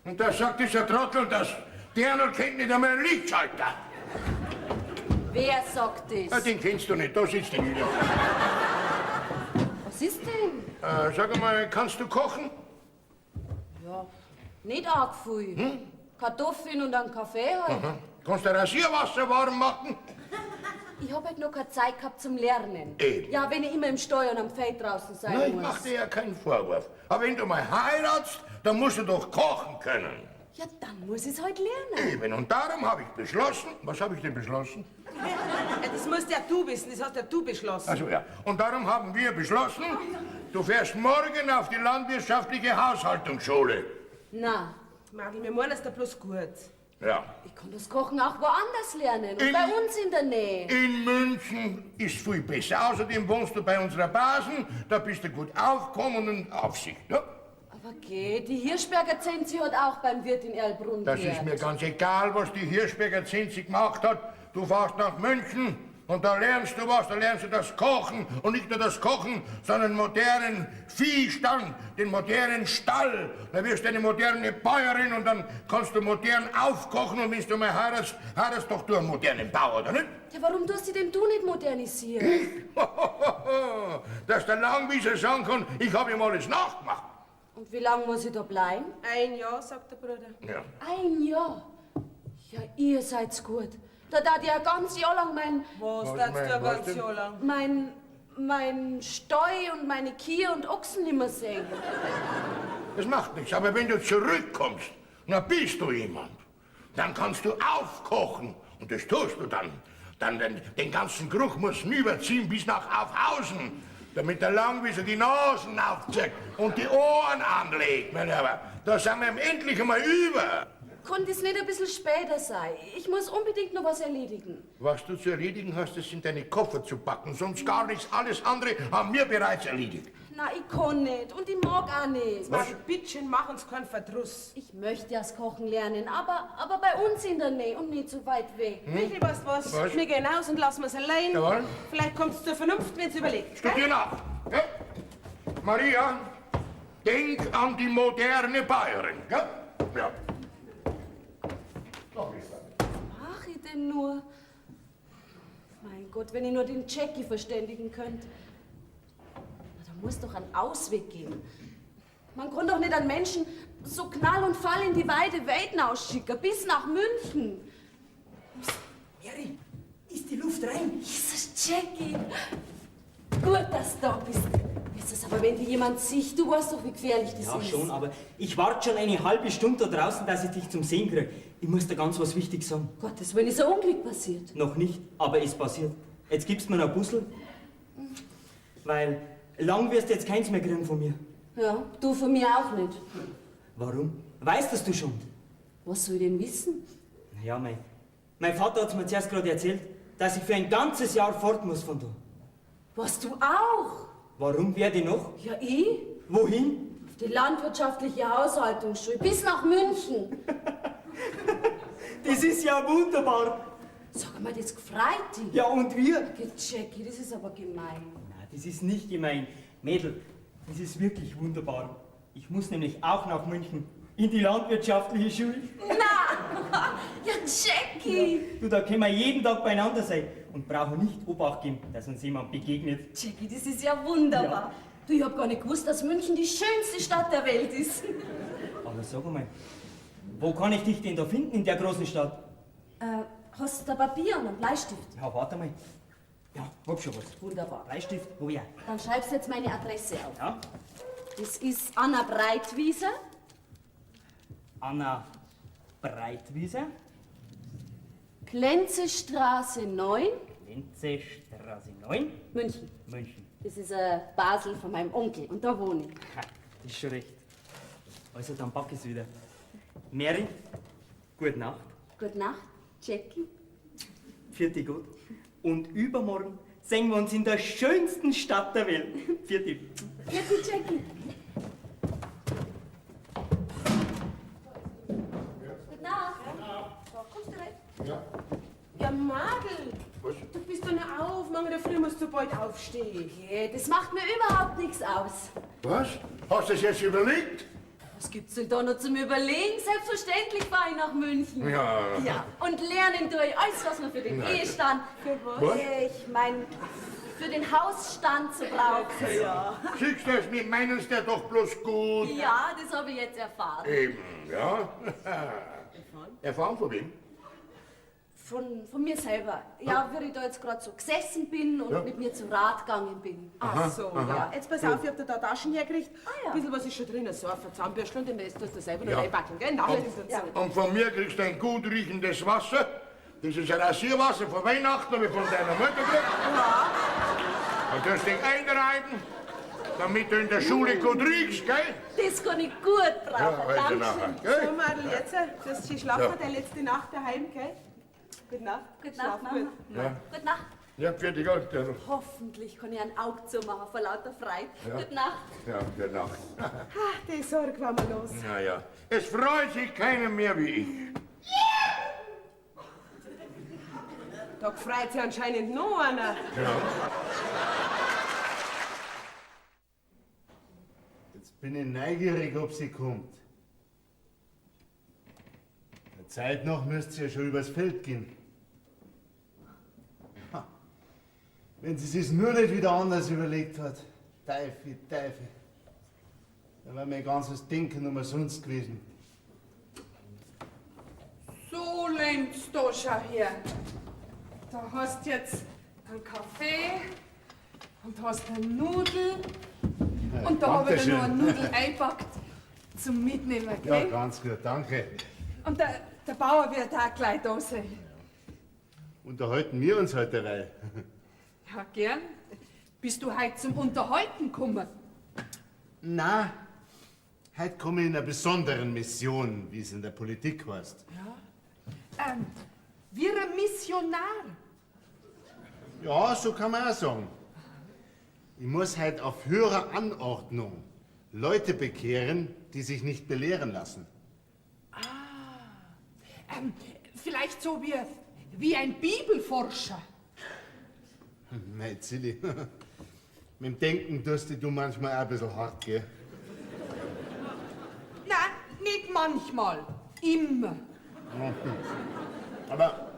Und da sagt dieser Trottel, dass der noch kennt nicht einmal einen Lichtschalter. Wer sagt das? Ja, den kennst du nicht, da sitzt er wieder. Was ist denn? Sag einmal, kannst du kochen? Ja, nicht arg viel. Hm? Kartoffeln und einen Kaffee halt. Mhm. Kannst du Rasierwasser warm machen? Ich hab halt noch keine Zeit gehabt zum Lernen. Eben. Ja, wenn ich immer im Stall und am Feld draußen sein Nein, ich muss. mach dir ja keinen Vorwurf. Aber wenn du mal heiratst, dann musst du doch kochen können. Ja, dann muss ich's halt lernen. Eben, und darum habe ich beschlossen... Was habe ich denn beschlossen? Ja, das musst ja du wissen, das hast ja du beschlossen. Also ja, und darum haben wir beschlossen, du fährst morgen auf die landwirtschaftliche Haushaltungsschule. Na. Madel, wir meinen es dir bloß gut. Ja. Ich kann das Kochen auch woanders lernen und bei uns in der Nähe. In München ist viel besser. Außerdem wohnst du bei unserer Basen, da bist du gut aufgekommen und Aufsicht, ne? Aber geh, die Hirschberger Zenzi hat auch beim Wirt in Erlbrunn Das gehört. ist mir ganz egal, was die Hirschberger Zenzi gemacht hat. Du fährst nach München und da lernst du was, da lernst du das Kochen. Und nicht nur das Kochen, sondern modernen Viehstand, den modernen Stall. Da wirst du eine moderne Bäuerin und dann kannst du modern aufkochen. Und wenn du mal heiratst, heiratst doch du einen modernen Bauer, oder nicht? Ja, warum tust du denn du nicht modernisieren? Ich? Dass der Langwieser sagen kann, ich hab ihm alles nachgemacht. Und wie lange muss ich da bleiben? 1 Jahr, sagt der Bruder. Ja. 1 Jahr? Ja, ihr seid's gut. Da darf ich ein ganzes Jahr lang mein... Was darfst du ein ganzes Jahr lang? Mein Stall und meine Kühe und Ochsen nimmer sehen. Das macht nichts, aber wenn du zurückkommst, na bist du jemand. Dann kannst du aufkochen und das tust du dann. Dann den ganzen Geruch musst du überziehen bis nach Aufhausen, damit der Langwieser die Nasen aufzieht und die Ohren anlegt, mein Lieber. Da sind wir endlich einmal über. Kann das nicht ein bisschen später sein? Ich muss unbedingt noch was erledigen. Was du zu erledigen hast, das sind deine Koffer zu packen, sonst gar nichts. Alles andere haben wir bereits erledigt. Na, ich kann nicht und ich mag auch nicht. Was? Bittchen, mach uns keinen Verdruss. Ich möchte ja das Kochen lernen, aber bei uns in der Nähe und nicht so weit weg. Hm? Michel, weißt du was? Was? Wir gehen raus und lassen wir's allein. Jawohl. Vielleicht kommt's zur Vernunft, wenn's überlegt. Studier nach. Ja? Maria, denk an die moderne Bäuerin. Gell? Ja. mache ich denn nur? Mein Gott, wenn ich nur den Jackie verständigen könnte. Na, da muss doch ein Ausweg geben. Man kann doch nicht einen Menschen so knall und fall in die weite Welt ausschicken, bis nach München. Mary, ist die Luft rein? Jesus, Jackie! Gut, dass du da bist. Jesus, aber wenn dich jemand sieht, du weißt doch, wie gefährlich das Ja, ist. schon, aber ich warte schon eine halbe Stunde da draußen, dass ich dich zum Sehen krieg. Ich muss dir ganz was Wichtiges sagen. Gottes Willen, ist ein Unglück passiert. Noch nicht, aber es passiert. Jetzt gibst mir noch ein Puzzle. Weil lang wirst du jetzt keins mehr kriegen von mir. Ja, du von mir auch nicht. Warum? Weißt das du schon? Was soll ich denn wissen? Ja, mein Vater hat's mir zuerst gerade erzählt, dass ich für ein ganzes Jahr fort muss von da. Was, du auch? Warum werde ich noch? Ja, ich? Wohin? Auf die landwirtschaftliche Haushaltungsschule, bis nach München. Das ist ja wunderbar. Sag mal, das freut dich. Ja, und wir? Okay, Jackie, das ist aber gemein. Na, das ist nicht gemein. Mädel, das ist wirklich wunderbar. Ich muss nämlich auch nach München. In die landwirtschaftliche Schule. Na, ja, Jackie. Ja, du, da können wir jeden Tag beieinander sein und brauchen nicht Obacht geben, dass uns jemand begegnet. Jackie, das ist ja wunderbar. Ja. Du, ich hab gar nicht gewusst, dass München die schönste Stadt der Welt ist. Aber sag einmal, wo kann ich dich denn da finden in der großen Stadt? Hast du da Papier und einen Bleistift? Ja, warte mal. Ja, hab schon was. Wunderbar. Bleistift, wo ja. Dann schreibst du jetzt meine Adresse auf. Ja. Das ist Anna Breitwieser. Anna Breitwieser. Klenzestraße 9. Klenzestraße 9. München. München. Das ist Basel von meinem Onkel und da wohne ich. Ha, das ist schon recht. Also dann pack ich's wieder. Mary, gute Nacht. Gute Nacht, Jackie. Vierte Gott. Und übermorgen sehen wir uns in der schönsten Stadt der Welt. Vierte. Vierte, Jackie. Gute Nacht. So, kommst du rein? Ja. Ja, Madel. Was? Du bist doch noch auf. Morgen in der Früh musst du bald aufstehen. Okay, das macht mir überhaupt nichts aus. Was? Hast du das jetzt überlegt? Was gibt's denn da noch zum Überlegen? Selbstverständlich fahre ich nach München. Ja. Ja, und lernen tue ich alles, was man für den Nein. Ehestand... Für was? Was? Ich mein, für den Hausstand zu brauchen. Ja. Siehst du das, wir meinen's dir doch bloß gut. Ja, das habe ich jetzt erfahren. Eben, ja. Erfahren? Erfahren von wem? Von mir selber. Ja, wie ich da jetzt gerade so gesessen bin und Ja. mit mir zu Rat gegangen bin. Ach so, ja. Jetzt pass auf, ich hab dir da Taschen hergekriegt. Ah, ja. Ein bisschen was ist schon drin, so ein Zahnbürstel und den Rest tust du selber noch Ja. reinpacken, gell? Nachher ist Ja. Und von mir kriegst du ein gut riechendes Wasser. Das ist ein Rasierwasser von Weihnachten, hab ich von deiner Mutter gekriegt. Ja. Und das Ding einreiben, damit du in der Schule gut riechst, gell? Das kann ich gut brauchen. Ja, also Dankeschön. nachher, gell? So, Madel, jetzt, du hast schön schlafen, Ja. deine letzte Nacht daheim, gell? Gute Nacht. Gute Nacht, Schlaf Mama. gut. Ja. Gute Nacht. Ja, fertig, Gott. Ja, Hoffentlich kann ich ein Auge zumachen vor lauter Freude. Ja. Gute Nacht. ja, gute Nacht. Ah, die Sorge war mir los. Ja, ja. Es freut sich keiner mehr wie ich. Da freut sich anscheinend noch einer. Ja. Jetzt bin ich neugierig, ob sie kommt. Der Zeit noch müsste sie ja schon übers Feld gehen. Ha. Wenn sie sich's nur nicht wieder anders überlegt hat. Teufel, Teufel. Dann wäre mein ganzes Denken umsonst gewesen. So, Lenz, da schau her. Da hast jetzt einen Kaffee und hast eine Nudel. Und da habe ich dir noch eine Nudel eingepackt zum Mitnehmen, Ja, gell? ganz gut, danke. Und der Bauer wird auch gleich da sein. Unterhalten wir uns heute derweil. Ja, gern. Bist du heute zum Unterhalten gekommen? Na, heute komme ich in einer besonderen Mission, wie es in der Politik heißt. Ja. Wie ein Missionar. Ja, so kann man auch sagen. Ich muss heute auf höherer Anordnung Leute bekehren, die sich nicht belehren lassen. Ah. Vielleicht so wie ein Bibelforscher. Mei, Zilli. Mit dem Denken tust du manchmal auch ein bisschen hart, gell? Nein, nicht manchmal. Immer. Aber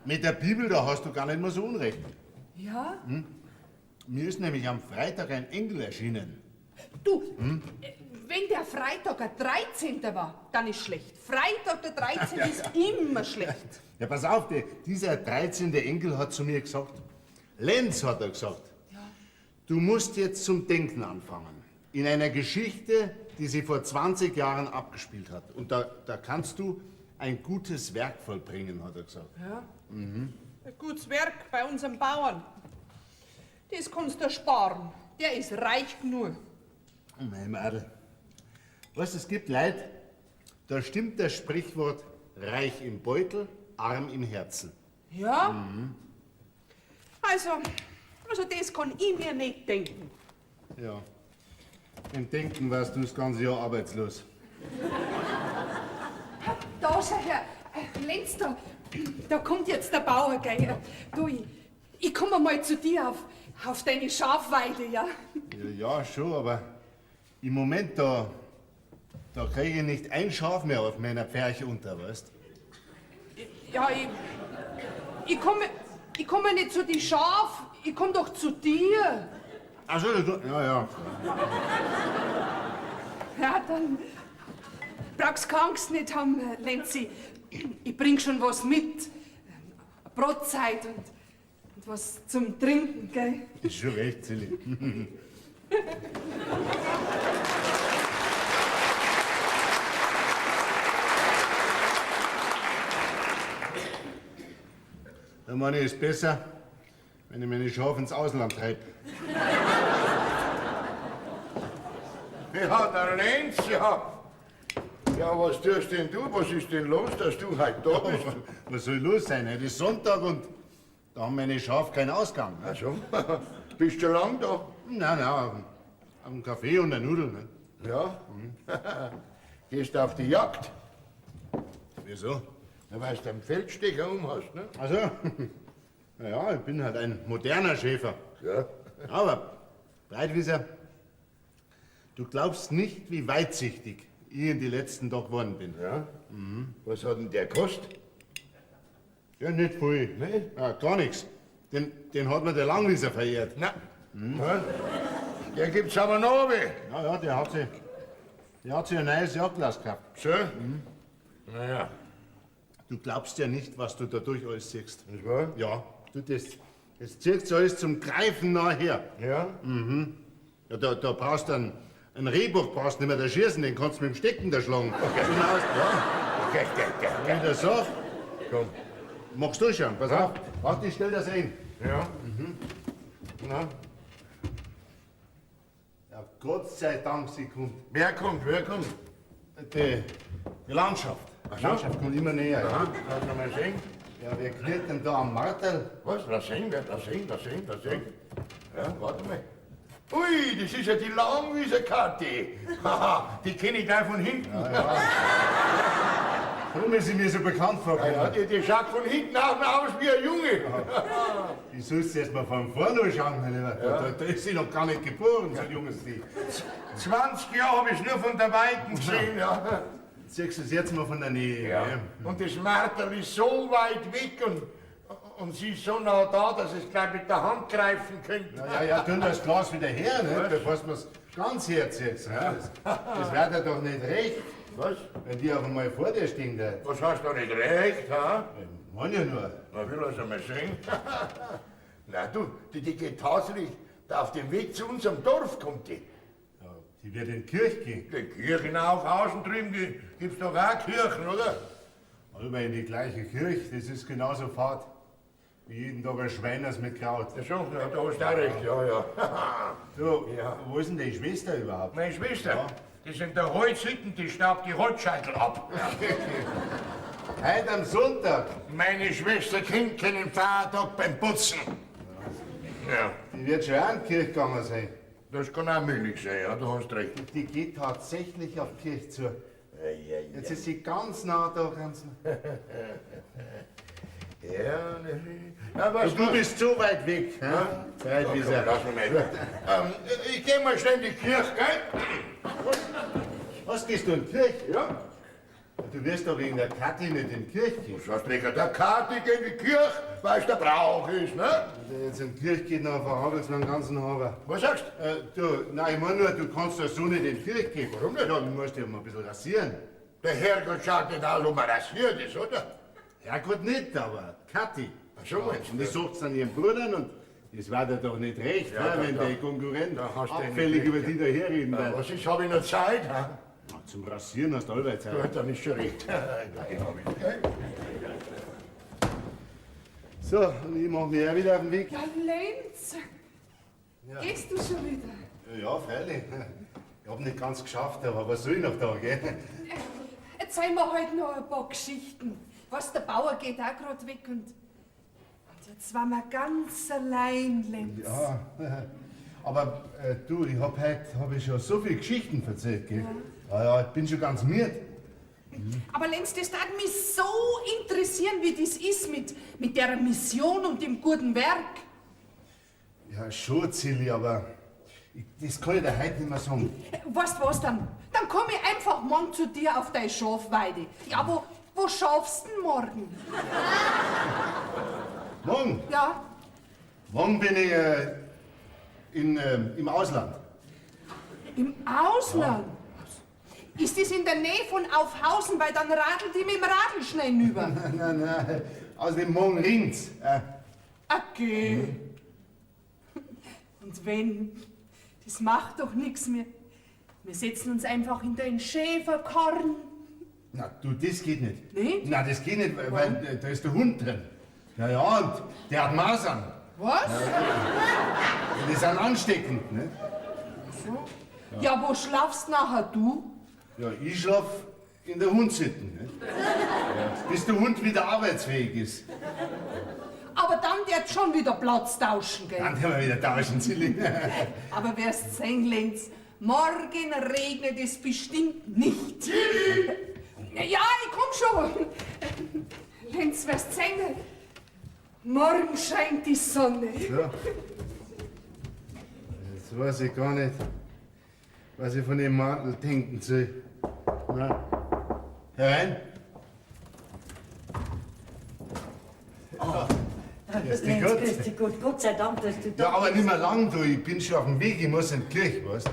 Mit der Bibel, da hast du gar nicht mehr so Unrecht. Ja? Hm? Mir ist nämlich am Freitag ein Engel erschienen. Du, Hm? wenn der Freitag der 13. war, dann ist schlecht. Freitag der 13. ist immer schlecht. Ja, pass auf, dieser 13. Enkel hat zu mir gesagt, Lenz hat er gesagt, du musst jetzt zum Denken anfangen. In einer Geschichte, die sie vor 20 Jahren abgespielt hat. Und da kannst du ein gutes Werk vollbringen, hat er gesagt. Ja. Mhm. Ein gutes Werk bei unserem Bauern. Das kannst du sparen. Der ist reich genug. Oh, mein Madel. Weißt, es gibt Leute, da stimmt das Sprichwort reich im Beutel, arm im Herzen. Ja? Mhm. Also das kann ich mir nicht denken. Ja. Im Denken warst du das ganze Jahr arbeitslos. Da, schau her, Lenz, da kommt jetzt der Bauer, gell? Du, ich komme mal zu dir auf deine Schafweide, ja? Ja, schon, aber im Moment, da kriege ich nicht ein Schaf mehr auf meiner Pferche unter, weißt? Ja, ich komme nicht zu die Schaf, ich komme doch zu dir. Ach so, ja, ja. Ja, dann brauchst keine Angst nicht haben, Lenzi. Ich bring schon was mit. Brotzeit und was zum Trinken, gell? Ist schon recht, Silly. Da meine ich, ist besser, wenn ich meine Schafe ins Ausland treibe. Ja, der Lenz, ja. Ja, was tust denn du? Was ist denn los, dass du heute da bist? Was soll los sein? Heute ist Sonntag und da haben meine Schafe keinen Ausgang. Ne? Ach so. Bist du lang da? Nein, nein, auf einen Kaffee und eine Nudel. Ne? Ja. Mhm. Gehst du auf die Jagd? Wieso? Na, weil du einen Feldstecher um hast, ne? Ach so. Na ja, ich bin halt ein moderner Schäfer. Ja. Aber, Breitwieser, du glaubst nicht, wie weitsichtig ich in die letzten Tagen geworden bin. Ja? Mhm. Was hat denn der gekostet? Ja, nicht viel. Nee? Ja, gar nichts. Den hat mir der Langwieser verehrt. Na. Mhm. Ja. Der gibt's aber noch. Ja, ja, der hat sich ein neues Jagdglas gehabt. So? Mhm. Na ja. Du glaubst ja nicht, was du dadurch alles siehst. Nicht wahr? Ja. Du, das zieht alles zum Greifen nachher. Ja? Mhm. Ja, da brauchst du einen Rehbock, brauchst du nicht mehr da schießen, den kannst du mit dem Stecken da schlagen. Okay. So nah ist, ja. Okay, okay, okay. Wenn ich das sag, komm. Magst du schon? Pass Ja. auf. Warte, ich stell das ein. Ja. Mhm. Na? Ja, Gott sei Dank, sie kommt. Wer kommt? Wer kommt? Die Landschaft. Ach Die so. Landschaft kommt immer näher. Aha. Ja. Lass noch mal sehen. Ja, wer kniet denn da am Marterl? Was? Lass sehen, lass sehen, lass sehen, lass sehen. Ja, warte mal. Ui, das ist ja die Langwieser Kathi. Haha, die kenne ich gleich von hinten. Ja, ja. Warum ist sie mir so bekannt vorgekommen? Ja, ja, die schaut von hinten auch noch aus wie ein Junge. Ja. Ich soll's erst mal von vorne schauen, mein Lieber. Ja. Da ist sie noch gar nicht geboren, so jung ist die. 20 Jahre habe ich nur von der Weiten gesehen. Ja. Siehst du es jetzt mal von der Nähe. Ja. Ne? Und das Marterl ist so weit weg und sie ist so nah da, dass es gleich mit der Hand greifen könnte. Ja, ja, ja, tun das Glas wieder her, ne? Bevor du es ganz herziehst. Ne? Das wäre dir doch nicht recht. Was? Wenn die auf einmal vor dir stehen. Da. Was hast du da nicht recht, ha? Ich meine ja nur. Na, will das einmal sehen. Na du, die geht tatsächlich da auf dem Weg zu unserem Dorf kommt die. Ja, die wird in die Kirche gehen. Die Kirche in Aufhausen drüben, die gibt's doch auch Kirchen, oder? Aber in die gleiche Kirche, das ist genauso fad wie jeden Tag ein Schweiners mit Kraut. Ja, schon, ja, da hast du auch recht, ja, ja. Du, Ja. wo ist denn deine Schwester überhaupt? Meine Schwester, Ja. die sind der Holzhütten, die staubt die Holzscheitel ab. Heute am Sonntag. Meine Schwester kennt keinen Feiertag beim Putzen. Ja. Die wird schon auch in die Kirche gegangen sein. Das kann auch möglich sein, ja, du hast recht. Die geht tatsächlich auf die Kirche zu. Ja, ja, Jetzt ist sie ganz nah da, ganz nah. Ja, ne. Ja, was Du bist so weit weg, hä? Ja? Weit Ja, wie komm, lass mich mal. Ich geh mal schnell in die Kirche, gell? Was, gehst du in die Kirche? Ja. Du wirst doch wegen der Kathi nicht in die Kirche gehen. Was heißt wegen der Kathi geh in die Kirche, weil es der Brauch ist, ne? Wenn du jetzt in die Kirche geht, dann verhagelt's mir den ganzen Haber. Was sagst du? Du, nein, ich mein nur, du kannst doch so nicht in die Kirche gehen. Warum nicht? Ja, du musst dich mal ein bisschen rasieren. Der Herrgott schaut nicht aus, ob man rasiert ist, oder? Herrgott nicht, aber Kathi. Ach so, meinst du? Und das sagt's dann ihrem Bruder und das war dir doch nicht recht, Ja, ne, da- wenn da- der Konkurrent da hast du abfällig nicht über recht, die daherreden Ja, darf. was ist, hab ich noch Zeit? Ha? Na, zum Rasieren hast du allweil Zeit. Gut, dann ist schon recht. Gleich hab ich, gell? So, und ich mach mich auch wieder auf den Weg. Ja, Lenz, gehst du schon wieder? Ja, freilich. Ich hab nicht ganz geschafft, aber was soll ich noch da, gell? Erzähl mir halt noch ein paar Geschichten. Was, der Bauer geht auch grad weg und jetzt waren wir ganz allein, Lenz. Ja, aber du, ich hab heute hab ich schon so viele Geschichten erzählt, gell? Ja, ja, ich bin schon ganz müde. Aber Lenz, das tat mich so interessieren, wie das ist mit der Mission und dem guten Werk. Ja, schon, Zilli, aber das kann ich dir heute nicht mehr sagen. Weißt du was dann? Dann komm ich einfach morgen zu dir auf deine Schafweide. Ja, wo schafst denn morgen? Morgen? Ja. Morgen bin ich im Ausland. Im Ausland? Ja. Ist das in der Nähe von Aufhausen, weil dann radelt die mit dem Radl schnell hinüber? Nein, nein, nein. Außerdem morgen regnt's. Okay. Und wenn, das macht doch nix mehr. Wir setzen uns einfach in den Schäferkorn. Na, du, das geht nicht. Nicht? Na, das geht nicht, weil da ist der Hund drin. Ja, ja, und der hat Masern. Was? Ja, die sind ansteckend, ne? So. Ja. Ja, wo schlafst nachher du? Ja, ich schlaf in der Hundshütte, ne? Ja, bis der Hund wieder arbeitsfähig ist. Aber dann wird schon wieder Platz tauschen, gell? Dann werden wir wieder tauschen, Zilli. Aber wirst sehen, Lenz, morgen regnet es bestimmt nicht. Ja, ich komm schon. Lenz, wirst sehen, morgen scheint die Sonne. So. Jetzt weiß ich gar nicht, was ich von dem Mantel denken soll. Na, herein. Oh. Grüß dich Gott. Grüß dich Gott. Gott sei Dank, dass du da Ja, aber bist. nicht mehr lang, du. Ich bin schon auf dem Weg, ich muss in die Kirche, weißt du?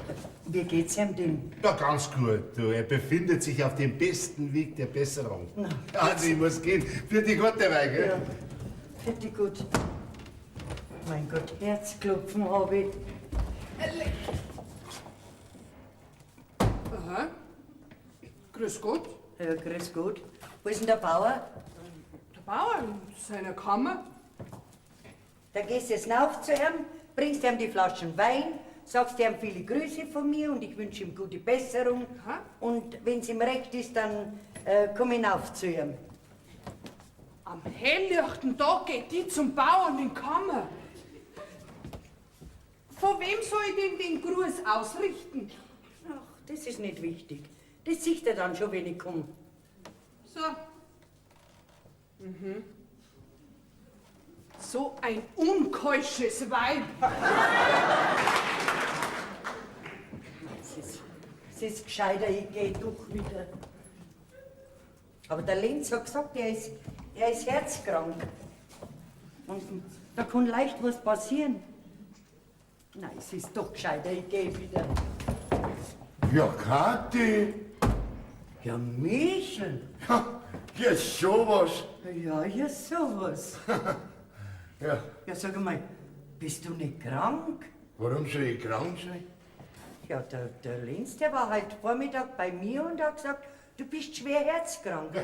Wie geht's ihm denn? Ja, ganz gut, du. Er befindet sich auf dem besten Weg der Besserung. Na. Also, ich muss gehen. Für die Gott dabei, gell? Ja. Für die Gott. Mein Gott, Herzklopfen habe ich. Aha. Grüß Gott. Ja, grüß Gott. Wo ist denn der Bauer? Der Bauer in seiner Kammer. Da gehst du jetzt rauf zu ihm, bringst ihm die Flaschen Wein, sagst ihm viele Grüße von mir und ich wünsche ihm gute Besserung. Aha. Und wenn's ihm recht ist, dann komm hinauf zu ihm. Am helllichten Tag geht die zum Bauern in die Kammer. Von wem soll ich denn den Gruß ausrichten? Ach, das ist nicht wichtig. Das sieht er dann schon, wenn ich komm. So. Mhm. So ein unkeusches Weib. Es ist gescheiter, ich geh doch wieder. Aber der Lenz hat gesagt, er ist herzkrank. Und da kann leicht was passieren. Nein, es ist doch gescheiter, ich geh wieder. Ja, Kathi. Ja, Michel. Ja, ja, sowas. Ja, ja, sowas. Ja. Ja, sag mal, bist du nicht krank? Warum soll ich krank sein? Ja, der Lenz, der war heute Vormittag bei mir und hat gesagt, du bist schwer herzkrank. Ja.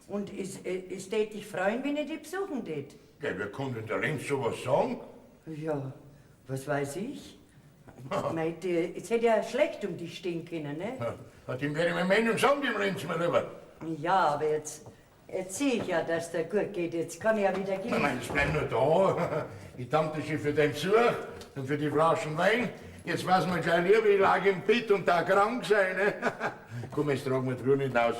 Und es tät dich freuen, wenn ich dich besuchen tät. Ja, wer kann denn der Lenz sowas sagen? Ja, was weiß ich? Mei, es hätte ja schlecht um dich stehen können, ne? Ja, dem werde ich meine Meinung sagen, dem Lenz mir lieber. Ja, aber jetzt sehe ich ja, dass der gut geht. Jetzt kann ich ja wieder gehen. Nein, jetzt bleib nur da. Ich danke dir für den Besuch und für die Flaschen Wein. Jetzt weiß man gleich lieber, ich lag im Bett und da krank sein. Ne? Komm, jetzt tragen wir die Ruhe nicht aus.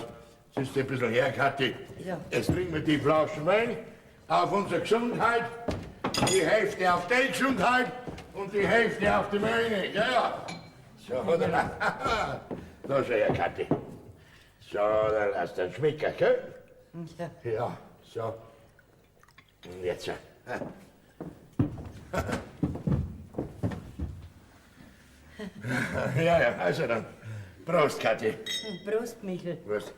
Jetzt ist ein bisschen her, Kathi. Ja. Jetzt trinken wir die Flaschen Wein auf unsere Gesundheit, die Hälfte auf die Gesundheit und die Hälfte auf die meine. Ja, ja. So, oder? Da schau her, Kathi. So, dann lass das schmecken, gell? Ja. Ja, so. Und jetzt. Ja, ja, ja, also dann. Prost, Kathi. Prost, Michel. Prost.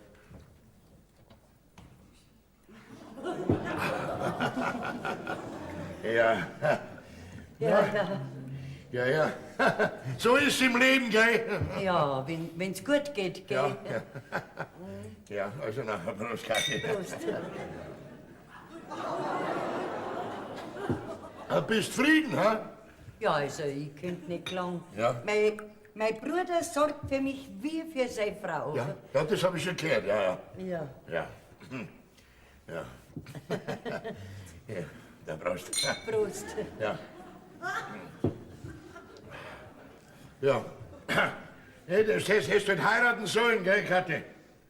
Ja. Ja, ja. Ja, ja. So ist es im Leben, gell? Ja, wenn's gut geht, gell? Ja, ja. Ja, also na, Prost, Kathi. Prost. Bist zufrieden, hä? Ja, also ich könnte nicht klagen. Ja. Mein Bruder sorgt für mich wie für seine Frau. Ja, ja, das habe ich schon gehört, ja, ja. Ja. Ja. Ja. Ja, dann Prost. Prost. Ja. Ja. Hey, das hättest du nicht heiraten sollen, gell, Kathi?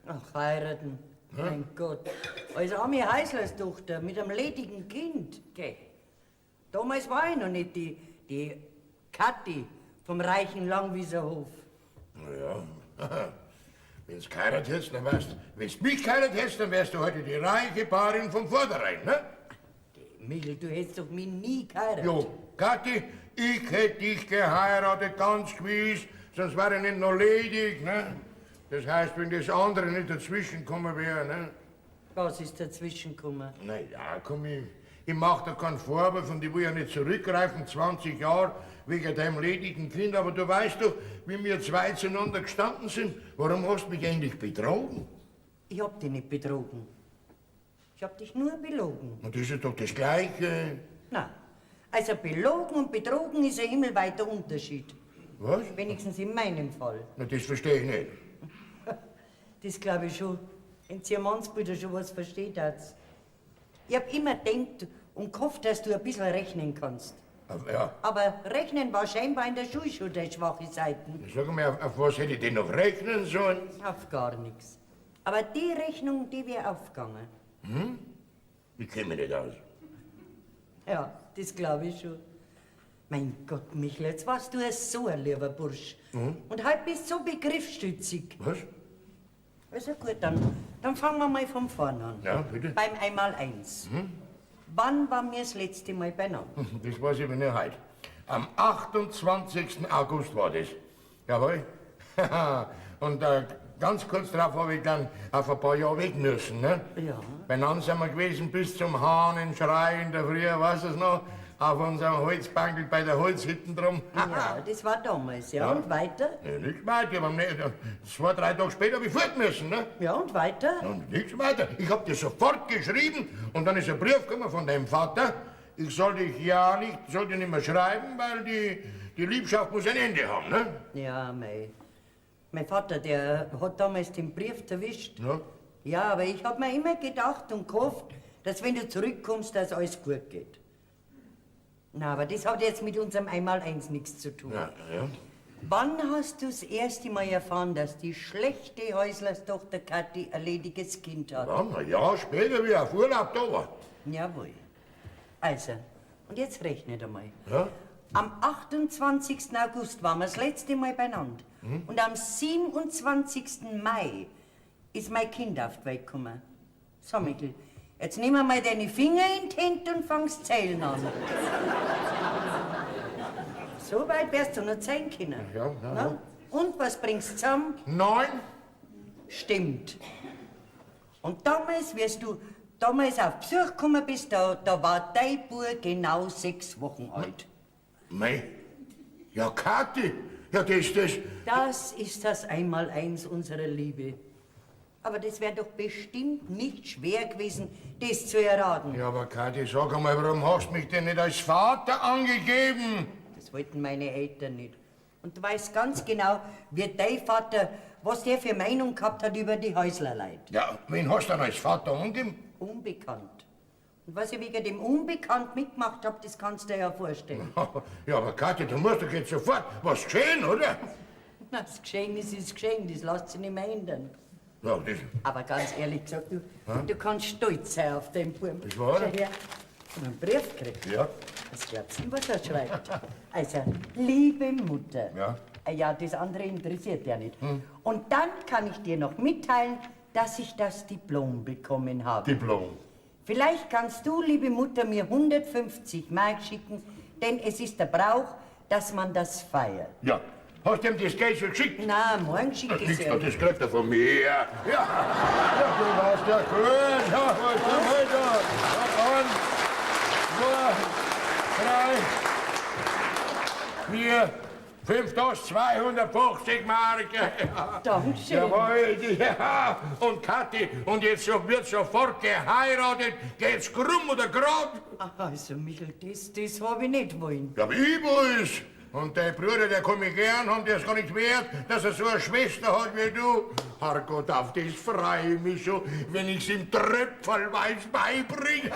Ach, heiraten. Mein Gott. Als arme Häuslerstochter mit einem ledigen Kind, gell? Damals war ich noch nicht die Kathi vom reichen Langwieserhof. Na ja. Wenn's geheiratet hättest, dann wärst, wenn's mich geheiratet hättest, dann wärst du heute die reiche Parin vom Vorderrhein, ne? Michel, du hättest doch mich nie geheiratet. Jo, Kathi, ich hätt dich geheiratet, ganz gewiss, sonst wär ich nicht noch ledig, ne? Das heißt, wenn das andere nicht dazwischen gekommen wäre, ne? Was ist dazwischen gekommen? Na ja, komm, ich mach da keinen Vorwurf und ich will ja nicht zurückgreifen, 20 Jahre wegen deinem ledigen Kind, aber du weißt doch, wie wir zwei zueinander gestanden sind. Warum hast du mich eigentlich betrogen? Ich hab dich nicht betrogen. Ich hab dich nur belogen. Und das ist doch das Gleiche. Na, also belogen und betrogen ist ein himmelweiter Unterschied. Was? Wenigstens in meinem Fall. Na, das verstehe ich nicht. Das glaub ich schon. Wenn Sie am Mannsbilder schon was versteht hat. Ich hab immer gedacht und gehofft, dass du ein bisschen rechnen kannst. Ja. Aber rechnen war scheinbar in der Schule schon deine schwache Seiten. Sag mal, auf was hätte ich denn noch rechnen sollen? Auf gar nichts. Aber die Rechnung, die wär aufgegangen. Hm? Ich kenn mich nicht aus. Ja, das glaub ich schon. Mein Gott, Michel, jetzt warst du ja so ein lieber Bursch. Hm? Und heute bist du so begriffsstützig. Was? Also gut, dann fangen wir mal von vorn an. Ja, bitte. Beim Einmaleins. Hm? Wann waren wir das letzte Mal beieinander? Das weiß ich aber nur heute. Am 28. August war das. Jawohl. Und ganz kurz darauf habe ich dann auf ein paar Jahre weg müssen. Ne? Ja. Beieinander sind wir gewesen bis zum Hahnenschrei in der Früh, weißt du es noch? Auf unserem Holzbankel bei der Holzhütte drum. Ja, das war damals, ja. Ja. Und weiter? Ja, nichts weiter. Aber 2, 3 Tage später hab ich fort müssen, ne? Ja, und weiter? Und nichts weiter. Ich hab dir sofort geschrieben und dann ist ein Brief gekommen von deinem Vater. Ich soll dich ja nicht, soll dir nicht mehr schreiben, weil die Liebschaft muss ein Ende haben, ne? Ja, mei. Mein Vater, der hat damals den Brief erwischt. Ja. Ja, aber ich hab mir immer gedacht und gehofft, dass wenn du zurückkommst, dass alles gut geht. Na, aber das hat jetzt mit unserem Einmaleins nichts zu tun. Ja, ja. Wann hast du das erste Mal erfahren, dass die schlechte Häuslerstochter Kathi ein lediges Kind hat? Ja, ein Jahr später, wie ich auf Urlaub da war. Jawohl. Also, und jetzt rechnet einmal. Ja? Am 28. August waren wir das letzte Mal beieinander. Hm? Und am 27. Mai ist mein Kind auf die Welt gekommen. So, Michel, jetzt nimm einmal deine Finger in die Hände und fangst zählen an. So weit wärst du noch zählen können. Ja, ja, Na? ja. Und was bringst du zusammen? 9. Stimmt. Und damals, wie du damals auf Besuch gekommen bist, da war dein Bub genau 6 Wochen alt. Mei. Ja, Kathi, ja, das. Das ist das Einmaleins unserer Liebe. Aber das wär doch bestimmt nicht schwer gewesen, das zu erraten. Ja, aber Kathi, sag einmal, warum hast du mich denn nicht als Vater angegeben? Das wollten meine Eltern nicht. Und du weißt ganz genau, wie dein Vater, was der für Meinung gehabt hat über die Häuslerleid. Ja, wen hast du denn als Vater angegeben? Unbekannt. Und was ich wegen dem Unbekannt mitgemacht hab, das kannst du dir ja vorstellen. Ja, aber Kathi, du musst doch jetzt sofort was geschehen, oder? Na, das Geschehen ist das Geschehen, das lässt sich nicht mehr ändern. Ja, das... Aber ganz ehrlich gesagt, Hm? du kannst stolz sein auf den Buben. Das war Schau her, ich hab einen Brief gekriegt. Ja. Was glaubst du denn, was er schreibt? Also, liebe Mutter, Ja. Ja, das andere interessiert ja nicht. Und dann kann ich dir noch mitteilen, dass ich das Diplom bekommen habe. Diplom. Vielleicht kannst du, liebe Mutter, mir 150 Mark schicken, denn es ist der Brauch, dass man das feiert. Ja. Hast du ihm das Geld schon geschickt? Na, morgen schicke ich Das, es ihm. das kriegt er von mir. Ja, ja, du warst ja gut. Ja, was du heute? Eins, zwei, drei, vier, fünf, das 250 Mark. Ja. Dankeschön. Jawohl, ja. Und Kathi, und jetzt wird sofort geheiratet. Geht's krumm oder grad? Also, Michel, das hab ich nicht wollen. Ja, aber ich weiß. Und dein Bruder, der kann mich gern haben, der ist gar nicht wert, dass er so eine Schwester hat wie du. Herrgott, auf das freue ich mich schon, wenn ich's ihm tröpfelweis beibringe.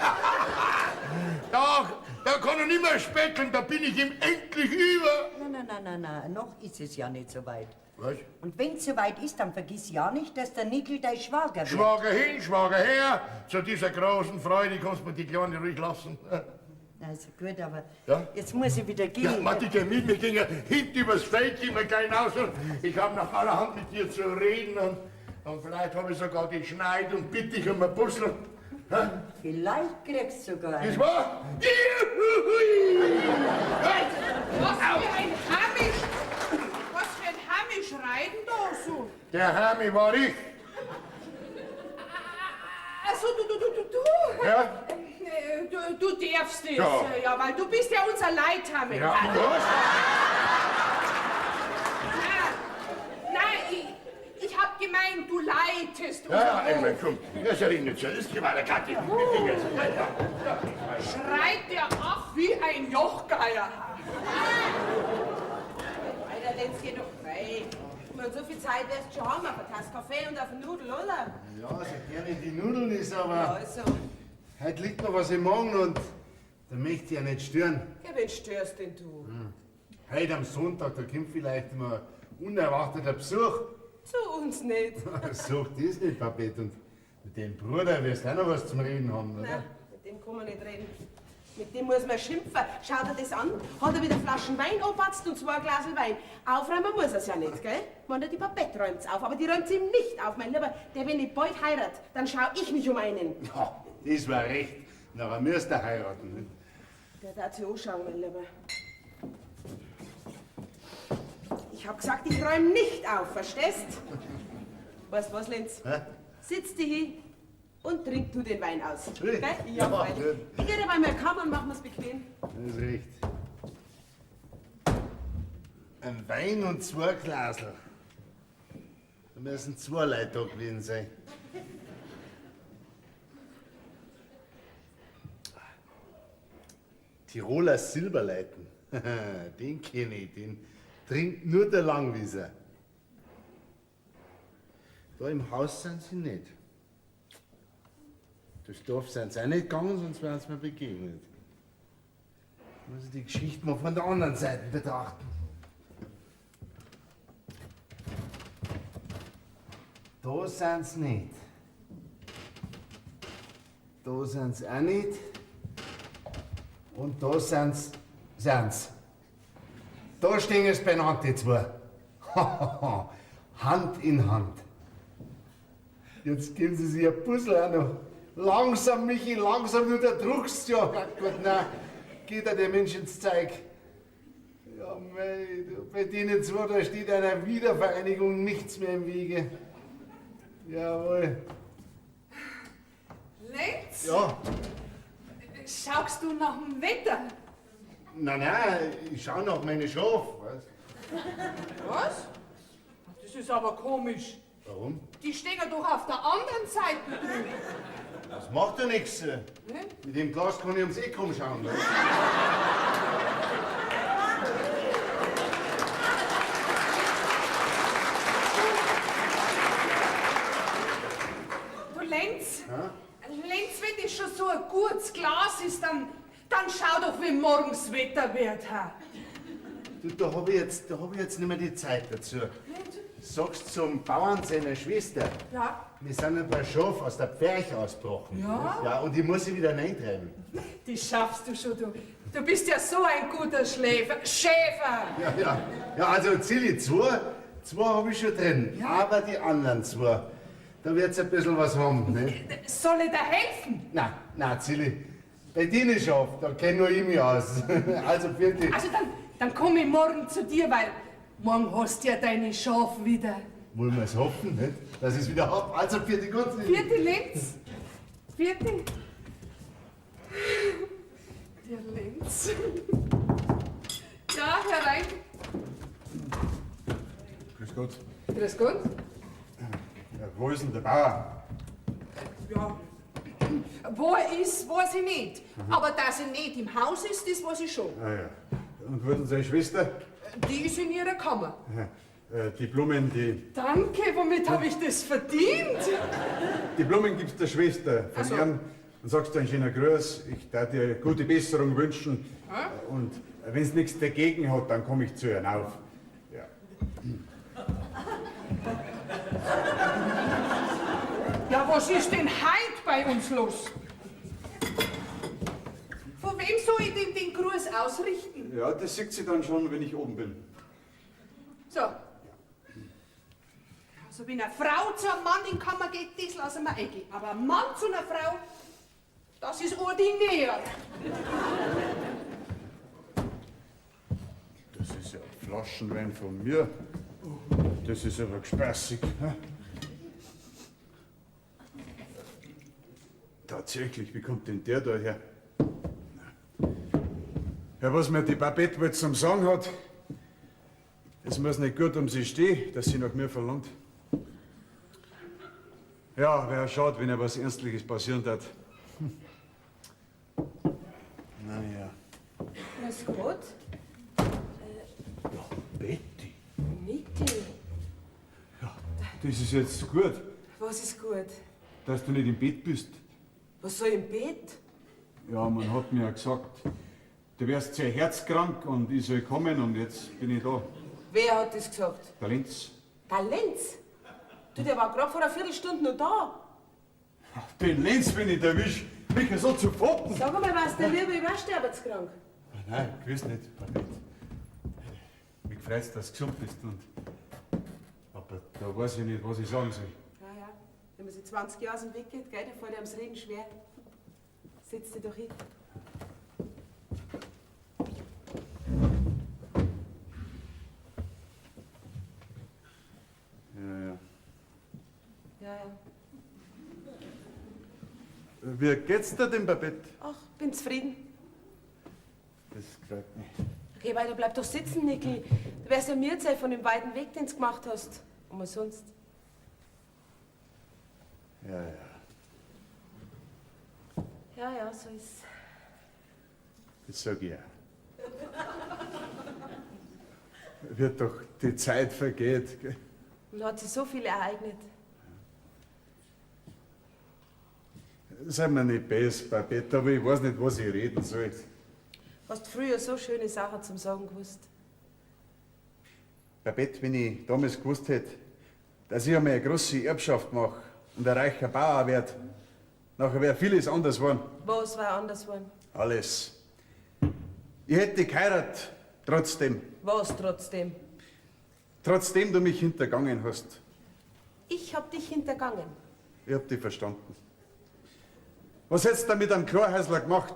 Da kann er nicht mehr speckeln, da bin ich ihm endlich über. Nein, nein, nein, nein, nein, noch ist es ja nicht so weit. Was? Und wenn's so weit ist, dann vergiss ja nicht, dass der Nickel dein Schwager wird. Schwager hin, Schwager her. Zu dieser großen Freude kannst du mir die Kleine ruhig lassen. Also gut, aber Ja? jetzt muss ich wieder gehen. Ja, Matti, geh mit, wir gehen ja hinten übers Feld, gehen wir gleich hinaus. Und ich habe nach allerhand mit dir zu reden und vielleicht habe ich sogar die Schneid und bitte dich um ein Puzzle. Hä? Vielleicht kriegst du sogar einen. Das war? Juhui! Was für ein Hamisch! Was für ein Hamisch reiten da so? Der Hami war ich. Also du! Ja? Du darfst es, Ja. ja, weil du bist ja unser Leithammer. Ja, was? Nein, ich hab gemeint, du leitest Ja, ja, unser einmal, Hof. komm. Das erinnert sich. Das ist die wahre Kathi. Wir gehen jetzt. Ja, ja, ja. Schreit der af wie ein Jochgeier. Alter, Lenz, geh doch frei. Und so viel Zeit wirst du schon haben auf eine Tasse Kaffee und auf eine Nudel, oder? Ja, so gerne die Nudeln ist, aber Also, heute liegt noch was im Magen und da möchte ich ja nicht stören. ja, wen störst denn du? Heute am Sonntag, da kommt vielleicht mal unerwarteter Besuch. Zu uns nicht. Sag das nicht, Babette. Und mit dem Bruder wirst du auch noch was zum Reden haben, oder? Nein, mit dem kann man nicht reden. Mit dem muss man schimpfen. Schau dir das an. Hat er wieder Flaschen Wein angepatzt und zwei Glasel Wein. Aufräumen muss er's ja nicht, gell? Man, die Babette räumt's auf, aber die räumt's ihm nicht auf, mein Lieber. Der, wenn ich bald heirat, dann schau ich mich um einen. Ja, das war recht. Nachher müsst ihr heiraten. Nicht? Der darf sich anschauen, mein Lieber. Ich hab gesagt, ich räum nicht auf, verstehst? Weißt was, Lenz? Hä? Sitz dich hin und trink du den Wein aus. Ui. Gell? Ja, Ja, freilich. gut. Ich geh dir bei mir Kammer und mach mir's bequem. Das ist recht. Ein Wein und zwei Glasel. Da müssen zwei Leute da gewesen sein. Tiroler Silberleiten. Den kenne ich, den trinkt nur der Langwieser. Da im Haus sind sie nicht. Durchs Dorf sind sie auch nicht gegangen, sonst wären sie mir begegnet. Muss ich die Geschichte mal von der anderen Seite betrachten. Da sind sie nicht. Da sind sie auch nicht. Und da sind sie. Sind's. Da stehen es beieinander, die zwei. Hand in Hand. Jetzt geben sie sich ein Puzzle auch noch. Langsam, Michi, langsam, du da druckst ja. Gott, nein, geht da der Mensch ins Zeug. Ja, mei, du, bei denen zwei, da steht einer Wiedervereinigung nichts mehr im Wege. Jawohl. Lenz, Ja, schaust du nach dem Wetter? nein, nein, ich schau nach meine Schaf. Weißt? Was? Das ist aber komisch. Warum? Die stehen ja doch auf der anderen Seite drüben. Das macht ja nichts. Mit dem Glas kann ich ums Eck rumschauen. Weißt? Du Lenz, Lenz, wenn das schon so ein gutes Glas ist, dann schau doch, wie morgens Wetter wird. Ha. Du, da hab ich jetzt, da hab ich jetzt nicht mehr die Zeit dazu. Sagst zum Bauern seiner Schwester, Ja. wir sind ein paar Schafe aus der Pferch ausgebrochen. Ja? Ja, und ich muss sie wieder reintreiben. Das schaffst du schon, du. Du bist ja so ein guter Schläfer. Schäfer! Ja, ja. Ja, also Zilli, zwei habe ich schon drin. Aber die anderen zwei, da wird's ein bisschen was haben, ne? Soll ich dir helfen? Na, na, Zilli, bei denen Schaf, da kenn nur ich mich aus. Also, vierte. Also dann komm ich morgen zu dir, weil morgen hast du ja deine Schaf wieder. Wollen wir's hoffen, nicht? Dass ich's wieder hab. Also, vierte Gott. Vierte Lenz. Vierte. Der Lenz. Ja, herein. Grüß Gott. Grüß Gott. Ja, wo ist denn der Bauer? Ja. Wo er ist, weiß ich nicht. Aber dass er nicht im Haus ist, das weiß ich schon. Ah, ja. Und wo ist denn seine Schwester? Die ist in ihrer Kammer. Ja, die Blumen, die... Danke, womit habe ich das verdient? Die Blumen gibt's der Schwester von Ach so. ihrem. Und sagst du einen schönen Gruß, ich darf dir gute Besserung wünschen. Hm? Und wenn's nichts dagegen hat, dann komm ich zu ihr auf. Ja. Ja, was ist denn heute bei uns los? Von wem soll ich denn den Gruß ausrichten? Ja, das sieht sie dann schon, wenn ich oben bin. So. Also wenn eine Frau zu einem Mann in die Kammer geht, das lassen wir eingehen. Aber ein Mann zu einer Frau, das ist ordinär. Das ist ja Flaschenwein von mir. Das ist aber gespaßig. Ne? Tatsächlich, wie kommt denn der da her? Ja, was mir die Babette wohl zum Sagen hat, es muss nicht gut um sie stehen, dass sie nach mir verlangt. Ja, wäre schade, wenn ihr was Ernstliches passieren hat. Naja. Grüß Gott. Ja, Betty. Nickel, Das ist jetzt gut, was ist gut? dass du nicht im Bett bist. Was soll im Bett? Ja, man hat mir ja gesagt, du wärst sehr herzkrank und ich soll kommen und jetzt bin ich da. Wer hat das gesagt? Der Lenz. Der Lenz? Du, der war gerade vor einer Viertelstunde noch da. Den Lenz, wenn ich erwisch, mich ja so zu foppen. Sag einmal, was der Liebe, ich war sterbenskrank. Nein, gewiss nicht, Babette. Mich freut's, dass du gesund bist und... Aber da weiß ich nicht, was ich sagen soll. Ja, ja. Wenn man sich 20 Jahre aus dem Weg geht, gell, dann fällt einem das Reden schwer. Setz dich doch hin. Ja, ja. Ja, ja. Wie geht's dir denn, Babette? Ach, bin zufrieden. Das freut mich. Okay, weiter, bleib doch sitzen, Nickel. Du wärst ja mir sein von dem weiten Weg, den du gemacht hast. Und was sonst? Ja, ja. Ja, ja, so ist. Das sag ich auch. Wird doch die Zeit vergeht. Gell? Und hat sich so viel ereignet. Sei mir nicht böse, Babette, aber ich weiß nicht, was ich reden soll. Hast früher so schöne Sachen zum Sagen gewusst. Babette, wenn ich damals gewusst hätte, dass ich einmal eine große Erbschaft mache und ein reicher Bauer werd, nachher wäre vieles anders geworden. Was war anders geworden? Alles. Ich hätte geheiratet, trotzdem. Was trotzdem? Trotzdem du mich hintergangen hast. Ich hab dich hintergangen. Ich hab dich verstanden. Was hättest du da mit einem Chlorhäusler gemacht?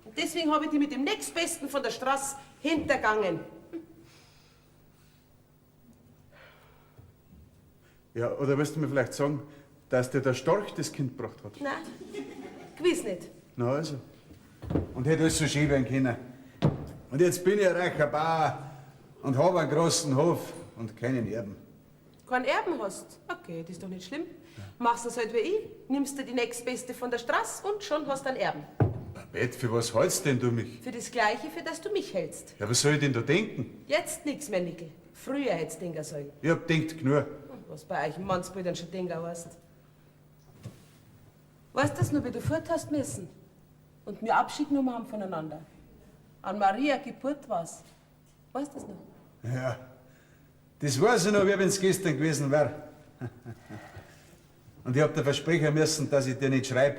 Und deswegen hab ich dich mit dem nächstbesten von der Straße hintergangen. Ja, oder willst du mir vielleicht sagen, dass dir der Storch das Kind gebracht hat? Nein, gewiss nicht. Na also. Und hätte alles so schön werden können. Und jetzt bin ich ein reicher Bauer und habe einen großen Hof und keinen Erben. Keinen Erben hast? Okay, das ist doch nicht schlimm. Machst es halt wie ich, nimmst dir die nächstbeste von der Straße und schon hast du einen Erben. Babette, für was hältst denn du mich? Für das Gleiche, für das du mich hältst. Ja, was soll ich denn da denken? Jetzt nix mehr, Nickel. Früher hättest denken sollen. Ich hab denkt genug. Was bei euch Mannsbildern schon denken heißt. Weißt du das noch, wie du fort hast müssen? Und wir Abschied genommen haben voneinander. An Maria Geburt war's. Weißt du das noch? Ja, das weiß ich noch, wie wenn's gestern gewesen wär. Und ich hab dir versprechen müssen, dass ich dir nicht schreib.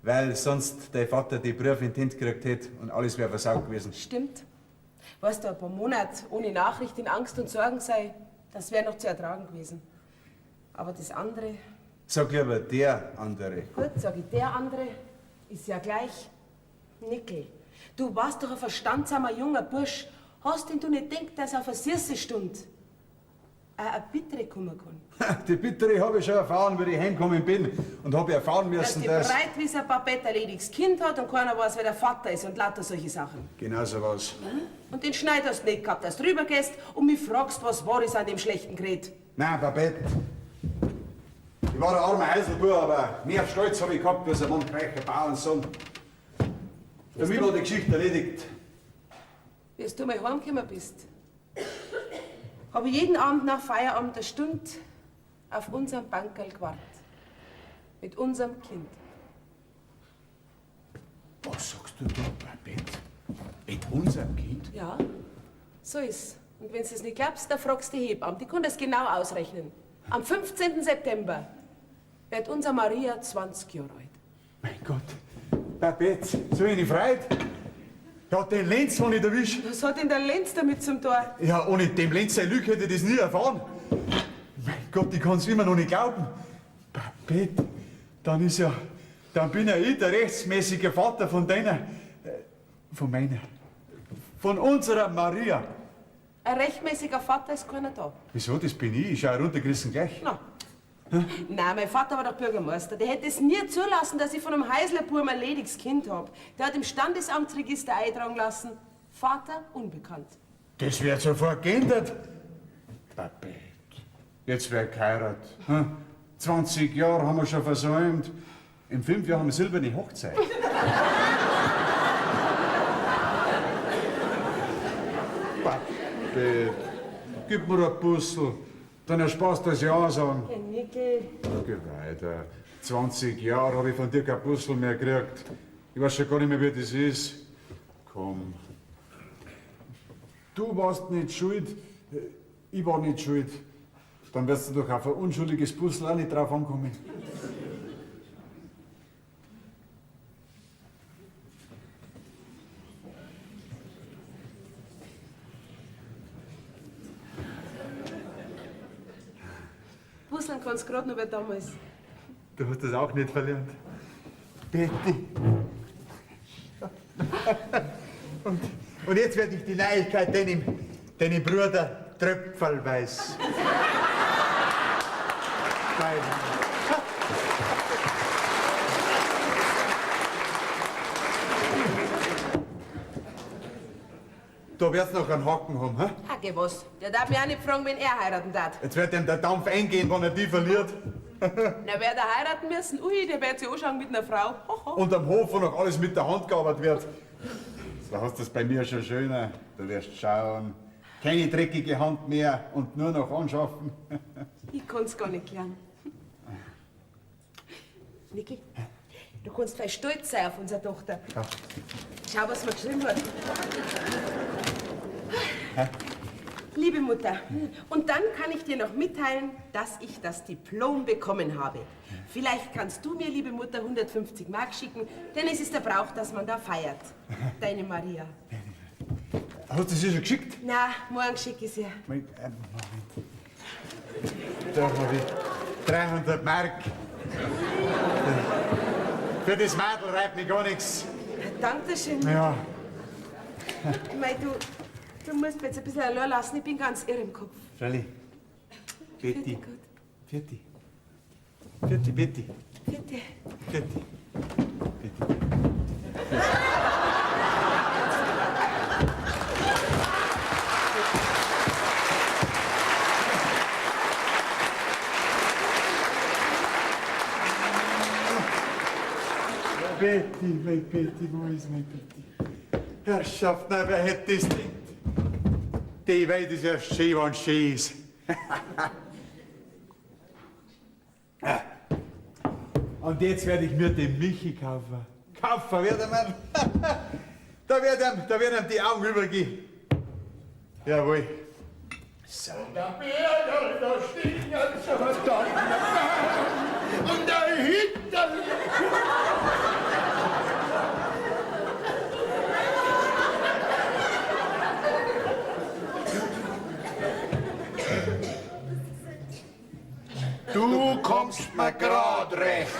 Weil sonst dein Vater die Briefe in die Hand gekriegt hätte und alles wäre versaut gewesen. Stimmt. Weißt du, ein paar Monate ohne Nachricht in Angst und Sorgen sei, das wäre noch zu ertragen gewesen. Aber das andere, Sag lieber der andere. gut, sag ich, der andere ist ja gleich. Nickel, du warst doch ein verstandsamer junger Bursch. Hast denn du nicht gedacht, dass auf eine süße Stunde auch eine bittere kommen kann? Die bittere habe ich schon erfahren, wie ich heimgekommen bin und habe erfahren Dass müssen, die dass. Breitwieser ein Babette ein lediges Kind hat und keiner weiß, wer der Vater ist und lauter solche Sachen. Genau so was. Und den Schneid hast du nicht gehabt, dass du rübergehst und mich fragst, was wahr ist an dem schlechten Gerät. Nein, Babette. Ich war ein armer Heiselbub, aber mehr Stolz habe ich gehabt, als ein Mann reicher Bauernsohn. Für mich war die Geschichte erledigt. Wie du mal heimgekommen bist, habe ich jeden Abend nach Feierabend eine Stunde auf unserem Bankerl gewartet. Mit unserem Kind. Was sagst du da, Babette? Mit unserem Kind? Ja, so ist. Und wenn du es nicht glaubst, dann fragst du die Hebamme. Die kann das genau ausrechnen. Am 15. September wird unser Maria 20 Jahre alt. Mein Gott, Babette, so eine Freude. Ja, den Lenz, wenn ich erwischt. Was hat denn der Lenz damit zum Tor? Ja, ohne dem Lenz sein Lüge hätte ich das nie erfahren. Mein Gott, ich kann's immer noch nicht glauben. Babette, dann ist ja, dann bin ja ich der rechtsmäßige Vater von deiner, von meiner, von unserer Maria. Ein rechtmäßiger Vater ist keiner da. Wieso, das bin ich, ich schau runtergerissen gleich. Na. Nein, mein Vater war doch Bürgermeister. Der hätte es nie zulassen, dass ich von einem Heißlerburm ein lediges Kind hab. Der hat im Standesamtsregister eintragen lassen. Vater unbekannt. Das wird sofort geändert. Babette, jetzt wär geheiratet. Hm? 20 Jahre haben wir schon versäumt. In 5 Jahren haben wir silberne Hochzeit. Babette, gib mir ein Puzzle. Dann ersparst du das Ja sagen. Herr Nickel. Geh weiter. 20 Jahre habe ich von dir kein Puzzle mehr gekriegt. Ich weiß schon gar nicht mehr, wie das ist. Komm. Du warst nicht schuld, ich war nicht schuld. Dann wirst du doch auf ein unschuldiges Puzzle auch nicht drauf ankommen. Puzzeln kannst du grad noch wie damals. Du hast das auch nicht verlernt. Betty. Und jetzt werde ich die Neuigkeit deinem Bruder tröpfelweis. Teilen. Da wird's noch einen Haken haben, hä? Ah, geh was. Der darf mich auch nicht fragen, wen er heiraten darf. Jetzt wird ihm der Dampf eingehen, wenn er die verliert. Na, wer da heiraten müssen? Ui, der wird sich anschauen mit einer Frau. Hoho. Und am Hof, wo noch alles mit der Hand gearbeitet wird. Da hast du es bei mir schon schöner. Du wirst schauen. Keine dreckige Hand mehr und nur noch anschaffen. Ich kann's gar nicht lernen. Niki, du kannst vielleicht stolz sein auf unsere Tochter. Ja. Schau, was mir geschrieben hat. Liebe Mutter, und dann kann ich dir noch mitteilen, dass ich das Diplom bekommen habe. Vielleicht kannst du mir, liebe Mutter, 150 Mark schicken, denn es ist der Brauch, dass man da feiert. Deine Maria. Hast du sie schon geschickt? Na, morgen schicke ich sie. Moment. Moment. Da habe ich 300 Mark. Für das Madel reibt mir gar nichts. Dankeschön. Ja. Mei, du musst mich jetzt ein bisschen allein lassen, ich bin ganz irre im Kopf. Freilich. Betty. Vierte. Vierte, Betty. Vierte. Vierte. Betty, mein Betty, wo ist mein Betty? Herrschaft, na, wer hätte das gedacht? Die Welt ist erst schön, wenn schön ist. Und jetzt werde ich mir den Michi kaufen. Kaufen werde man. Da werden ihm die Augen übergehen. Jawohl. So. Und der Berger, da steht ja so verdammt. Und dahinter. Kommst mir grad recht.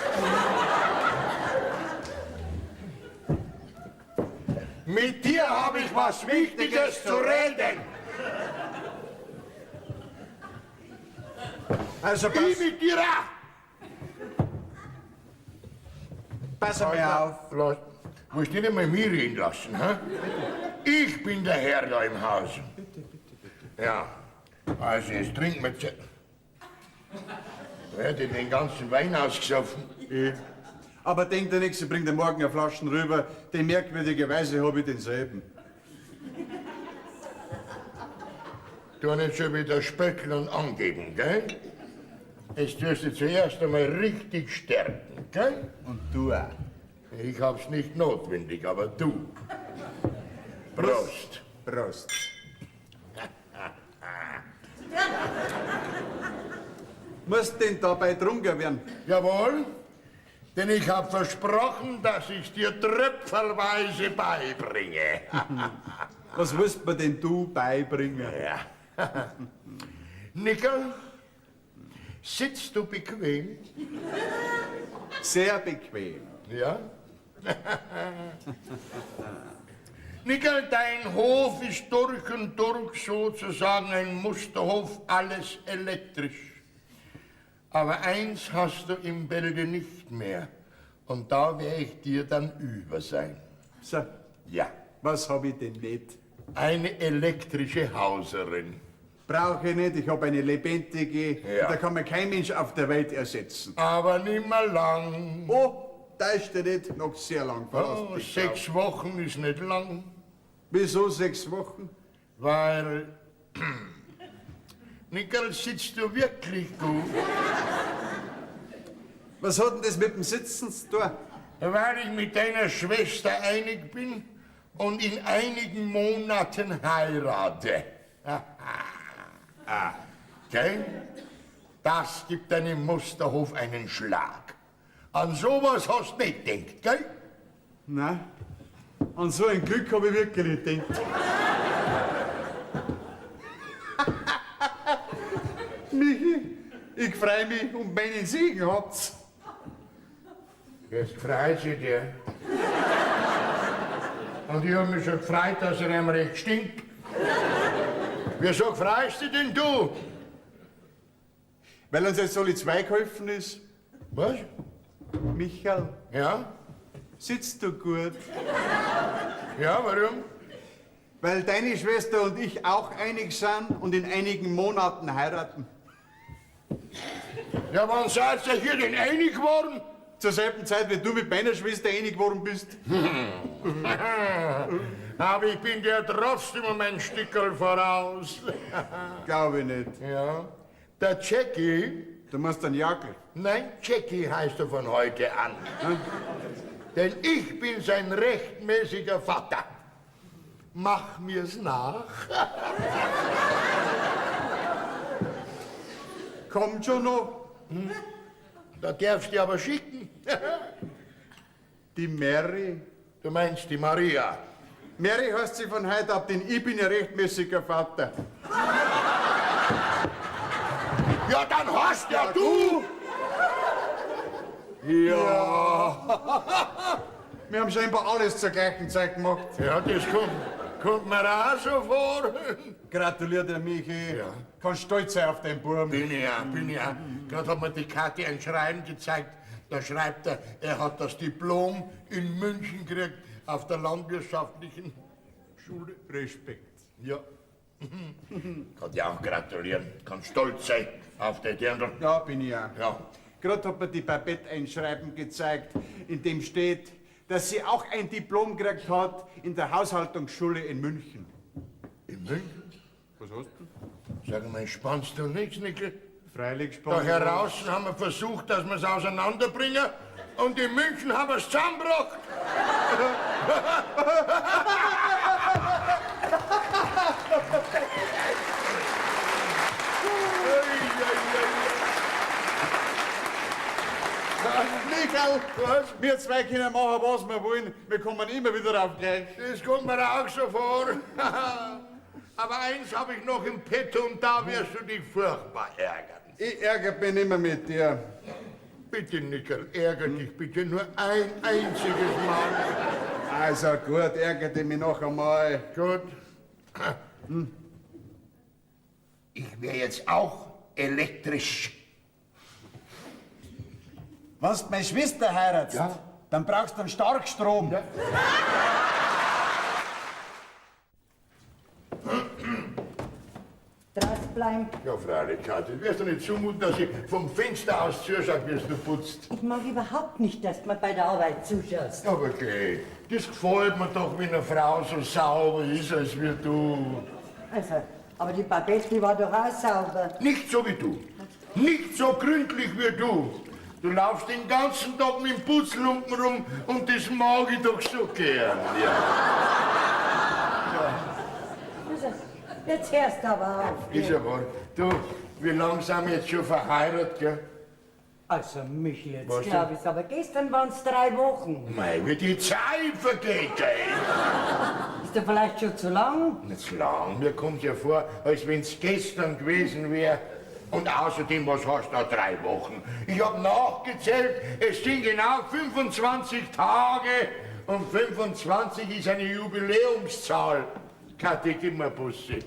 Mit dir habe ich was Wichtiges zu reden. Also Ich pass, mit dir auch. pass mal auf. Lass, musst nicht einmal mich reden lassen, hä? Ich bin der Herr da im Haus. Bitte, bitte, bitte. Ja, also jetzt trinken wir... Wer hat denn den ganzen Wein ausgesoffen? Ich. Aber denk dir nichts, ich bring dir morgen eine Flaschen rüber, denn merkwürdigerweise hab ich denselben. Tu nicht schon wieder spötteln und angeben, gell? Jetzt tust du zuerst einmal richtig stärken, gell? Und du auch. Ich hab's nicht notwendig, aber du. Prost. Prost. Musst denn dabei trunken werden? Jawohl, denn ich hab versprochen, dass ich's dir tröpfelweise beibringe. Was willst mir denn du beibringen? Ja. Nickel, sitzt du bequem? Sehr bequem. Ja? Nickel, dein Hof ist durch und durch sozusagen ein Musterhof, alles elektrisch. Aber eins hast du im Bälde nicht mehr. Und da werde ich dir dann über sein. So, Ja, was hab ich denn nicht? eine elektrische Hauserin. Brauche ich nicht, ich hab eine lebendige, Ja. und da kann mir kein Mensch auf der Welt ersetzen. Aber nimmer lang. Oh, da ist der nicht noch sehr lang. Verlass Oh, dich 6 drauf. Wochen ist nicht lang, Wieso 6 Wochen? weil... Nickel, sitzt du wirklich gut? Was hat denn das mit dem Sitzen zu tun? Weil ich mit deiner Schwester einig bin und in einigen Monaten heirate. Ah. Gell? Das gibt deinem Musterhof einen Schlag. An sowas hast du nicht gedacht, gell? Nein, an so ein Glück hab ich wirklich nicht gedacht. Michi, ich freu mich um meinen Segen habt's. Jetzt freut sich der. Und ich hab mich schon gefreut, dass er ihm recht stinkt. Wieso freust du denn du? Weil uns jetzt alle zwei geholfen ist. Was? Michael. Ja? Sitzt du gut? Ja, warum? Weil deine Schwester und ich auch einig sind und in einigen Monaten heiraten. Ja, wann seid ihr hier denn einig geworden? Zur selben Zeit, wie du mit meiner Schwester einig geworden bist. Aber ich bin dir trotzdem um ein Stückerl voraus. Glaube ich nicht. Ja. Der Jackie... Du meinst den Jackel? Nein, Jackie heißt er von heute an. Hm? Denn ich bin sein rechtmäßiger Vater. Mach mir's nach. Kommt schon noch. Hm? Da darfst du aber schicken. Die Mary. Du meinst die Maria. Mary heißt sie von heute ab, denn ich bin ihr rechtmäßiger Vater. Ja, dann hast ja du! Ja. Wir haben scheinbar alles zur gleichen Zeit gemacht. Ja, das kommt mir auch so vor. Gratuliert dir, Michi. Ja. Kannst stolz sein auf deinen Buben. Bin ich ja, bin ich ja. Gerade hat mir die Kathi ein Schreiben gezeigt. Da schreibt er, er hat das Diplom in München gekriegt, auf der landwirtschaftlichen Schule. Respekt. Ja. Kann dir auch gratulieren. Kann stolz sein auf den Dirndl. Ja, bin ich auch. Ja. Gerade hat mir die Babette ein Schreiben gezeigt, in dem steht, dass sie auch ein Diplom gekriegt hat in der Haushaltungsschule in München. In München? Was hast du? Sag mal, spannst du nichts, Nickel? Freilich spann Da ich heraus haben wir versucht, dass wir's auseinanderbringen und in München haben wir's zusammengebracht. Michael, Was? Wir zwei können machen, was wir wollen. Wir kommen immer wieder auf gleich. Das kommt mir auch so vor. Aber eins habe ich noch im Petto und da wirst du dich furchtbar ärgern. Ich ärgere mich nicht mehr mit dir. Bitte, Nickel, ärger dich bitte nur ein einziges Mal. Also gut, ärgere dich mich noch einmal. Gut. Ich wäre jetzt auch elektrisch. Wenn du meine Schwester heiratst, Ja. dann brauchst du einen Starkstrom. Ja. Draußen bleiben. Ja, freilich, Kathi, du wirst doch nicht zumuten, dass ich vom Fenster aus zuschaue, wie du putzt. Ich mag überhaupt nicht, dass du mir bei der Arbeit zuschaust. Aber geh, das gefällt mir doch, wenn eine Frau so sauber ist, als wie du. Also, aber die Babette, die war doch auch sauber. Nicht so wie du. Nicht so gründlich wie du. Du laufst den ganzen Tag mit dem Putzlumpen rum und das mag ich doch so gern. Ja. Also, jetzt hörst du aber auf. Ist ja wahr. Du, wie lange sind wir jetzt schon verheiratet, gell? Also, Michel, jetzt Was glaub denn? ich's, aber gestern waren's 3 Wochen. Mei, wie die Zeit vergeht, gell? Ist doch vielleicht schon zu lang? Nicht zu lang. Mir kommt ja vor, als wenn's gestern gewesen wäre. Und außerdem, was hast du da 3 Wochen? Ich hab nachgezählt, es sind genau 25 Tage. Und 25 ist eine Jubiläumszahl. Kathi, gib mir eine Busse.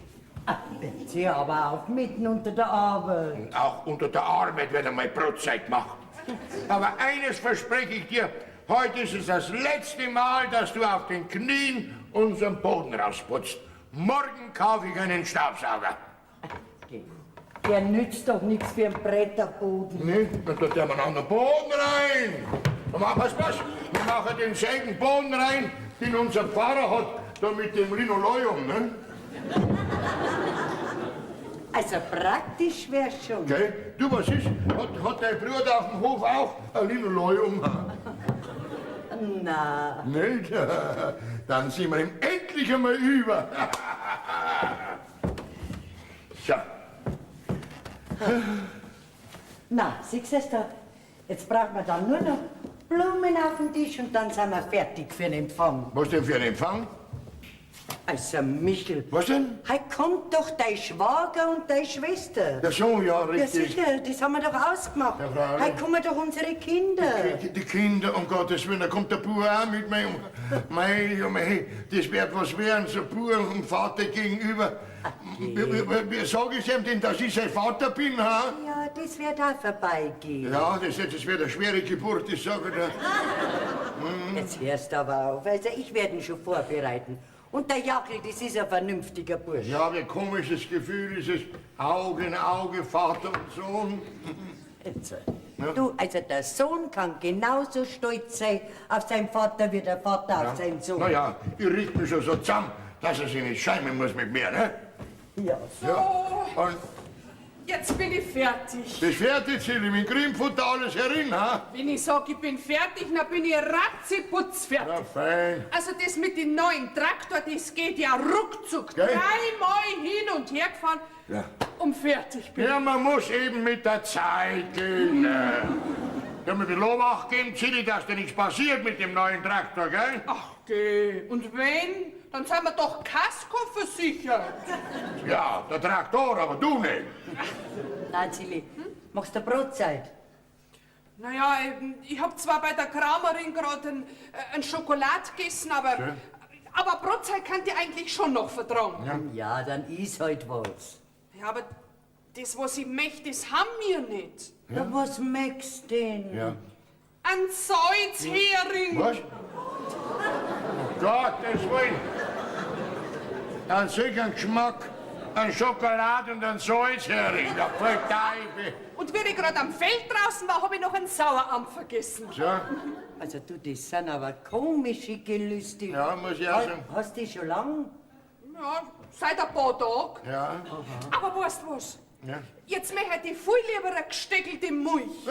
Ach, jetzt hör aber auf, mitten unter der Arbeit. Und auch unter der Arbeit wird einmal Brotzeit gemacht. Aber eines verspreche ich dir, heute ist es das letzte Mal, dass du auf den Knien unseren Boden rausputzt. Morgen kaufe ich einen Staubsauger. Der nützt doch nichts für einen Bretterboden. Nee, dann tut der mal einen anderen Boden rein. Dann machen wir's was. Wir machen denselben Boden rein, den unser Pfarrer hat, da mit dem Linoleum, ne? Also praktisch wär's schon. Gell? Du, was ist? Hat dein Bruder auf dem Hof auch ein Linoleum? Na. Nicht? Dann sind wir ihm endlich einmal über. So. Na, siehst du da? Jetzt brauchen wir dann nur noch Blumen auf dem Tisch und dann sind wir fertig für den Empfang. Was denn für ein Empfang? Also, Michel. Was denn? Heute kommt doch dein Schwager und deine Schwester. Ja, so, ja, Ja, richtig. sicher, das haben wir doch ausgemacht. Ja, freilich. Heute kommen doch unsere Kinder. Die Kinder, um Gottes Willen, da kommt der Bub auch mit mir. Mei, oh mei, das wird was werden, so Bub und Vater gegenüber. Wie sag ich ihm denn, dass ich sein Vater bin, ha? Ja, das wird auch vorbeigehen. Ja, das wird eine schwere Geburt, das sag ich dir. Jetzt hörst du aber auf. Also, ich werde ihn schon vorbereiten. Und der Jackel, das ist ein vernünftiger Bursch. Ja, wie komisches Gefühl ist es. Auge in Auge, Vater und Sohn. Jetzt. Ja. Du, also der Sohn kann genauso stolz sein auf seinen Vater wie der Vater auf seinen Sohn. Na ja, ich richte mich schon so zusammen, dass er sich nicht schämen muss mit mir, ne? Ja. So, Ja. Und jetzt bin ich fertig. das fertig, Silly, mit Cremefutter alles herin, ha? Wenn ich sag, ich bin fertig, dann bin ich ratzeputz fertig. Na fein. Also das mit dem neuen Traktor, das geht ja ruckzuck. Gell? Dreimal hin und her gefahren Ja. und fertig bin. Ja, man muss eben mit der Zeit gehen. Ne? Ja, mir will Obacht geben, Silly, dass dir nichts passiert mit dem neuen Traktor, gell? Ach geh, und wenn, dann sind wir doch Kasko versichert. Ja, der Traktor, aber du nicht. Na, Zilli, machst du Brotzeit? Naja, eben, ich hab zwar bei der Kramerin gerade ein Schokolad gegessen, aber Brotzeit kann ich eigentlich schon noch vertragen. Ja, dann is halt was. Ja, aber das, was ich möchte, das haben wir nicht. Ja. Was möchtest denn? Ja. Ein Salzhering. Was? Um Gottes Willen. Einen solchen Geschmack, an Schokolade und an Salzhering. Da voll Teufel. Und wie ich gerade am Feld draußen war, hab ich noch einen Sauerampf vergessen. So. Also du, das sind aber komische Gelüste. Ja, muss ich auch sagen. Hast du die schon lang? Ja, seit ein paar Tagen. Ja. Aber weißt du was? Ja. Jetzt möchte ich viel lieber eine gesteckelte Milch.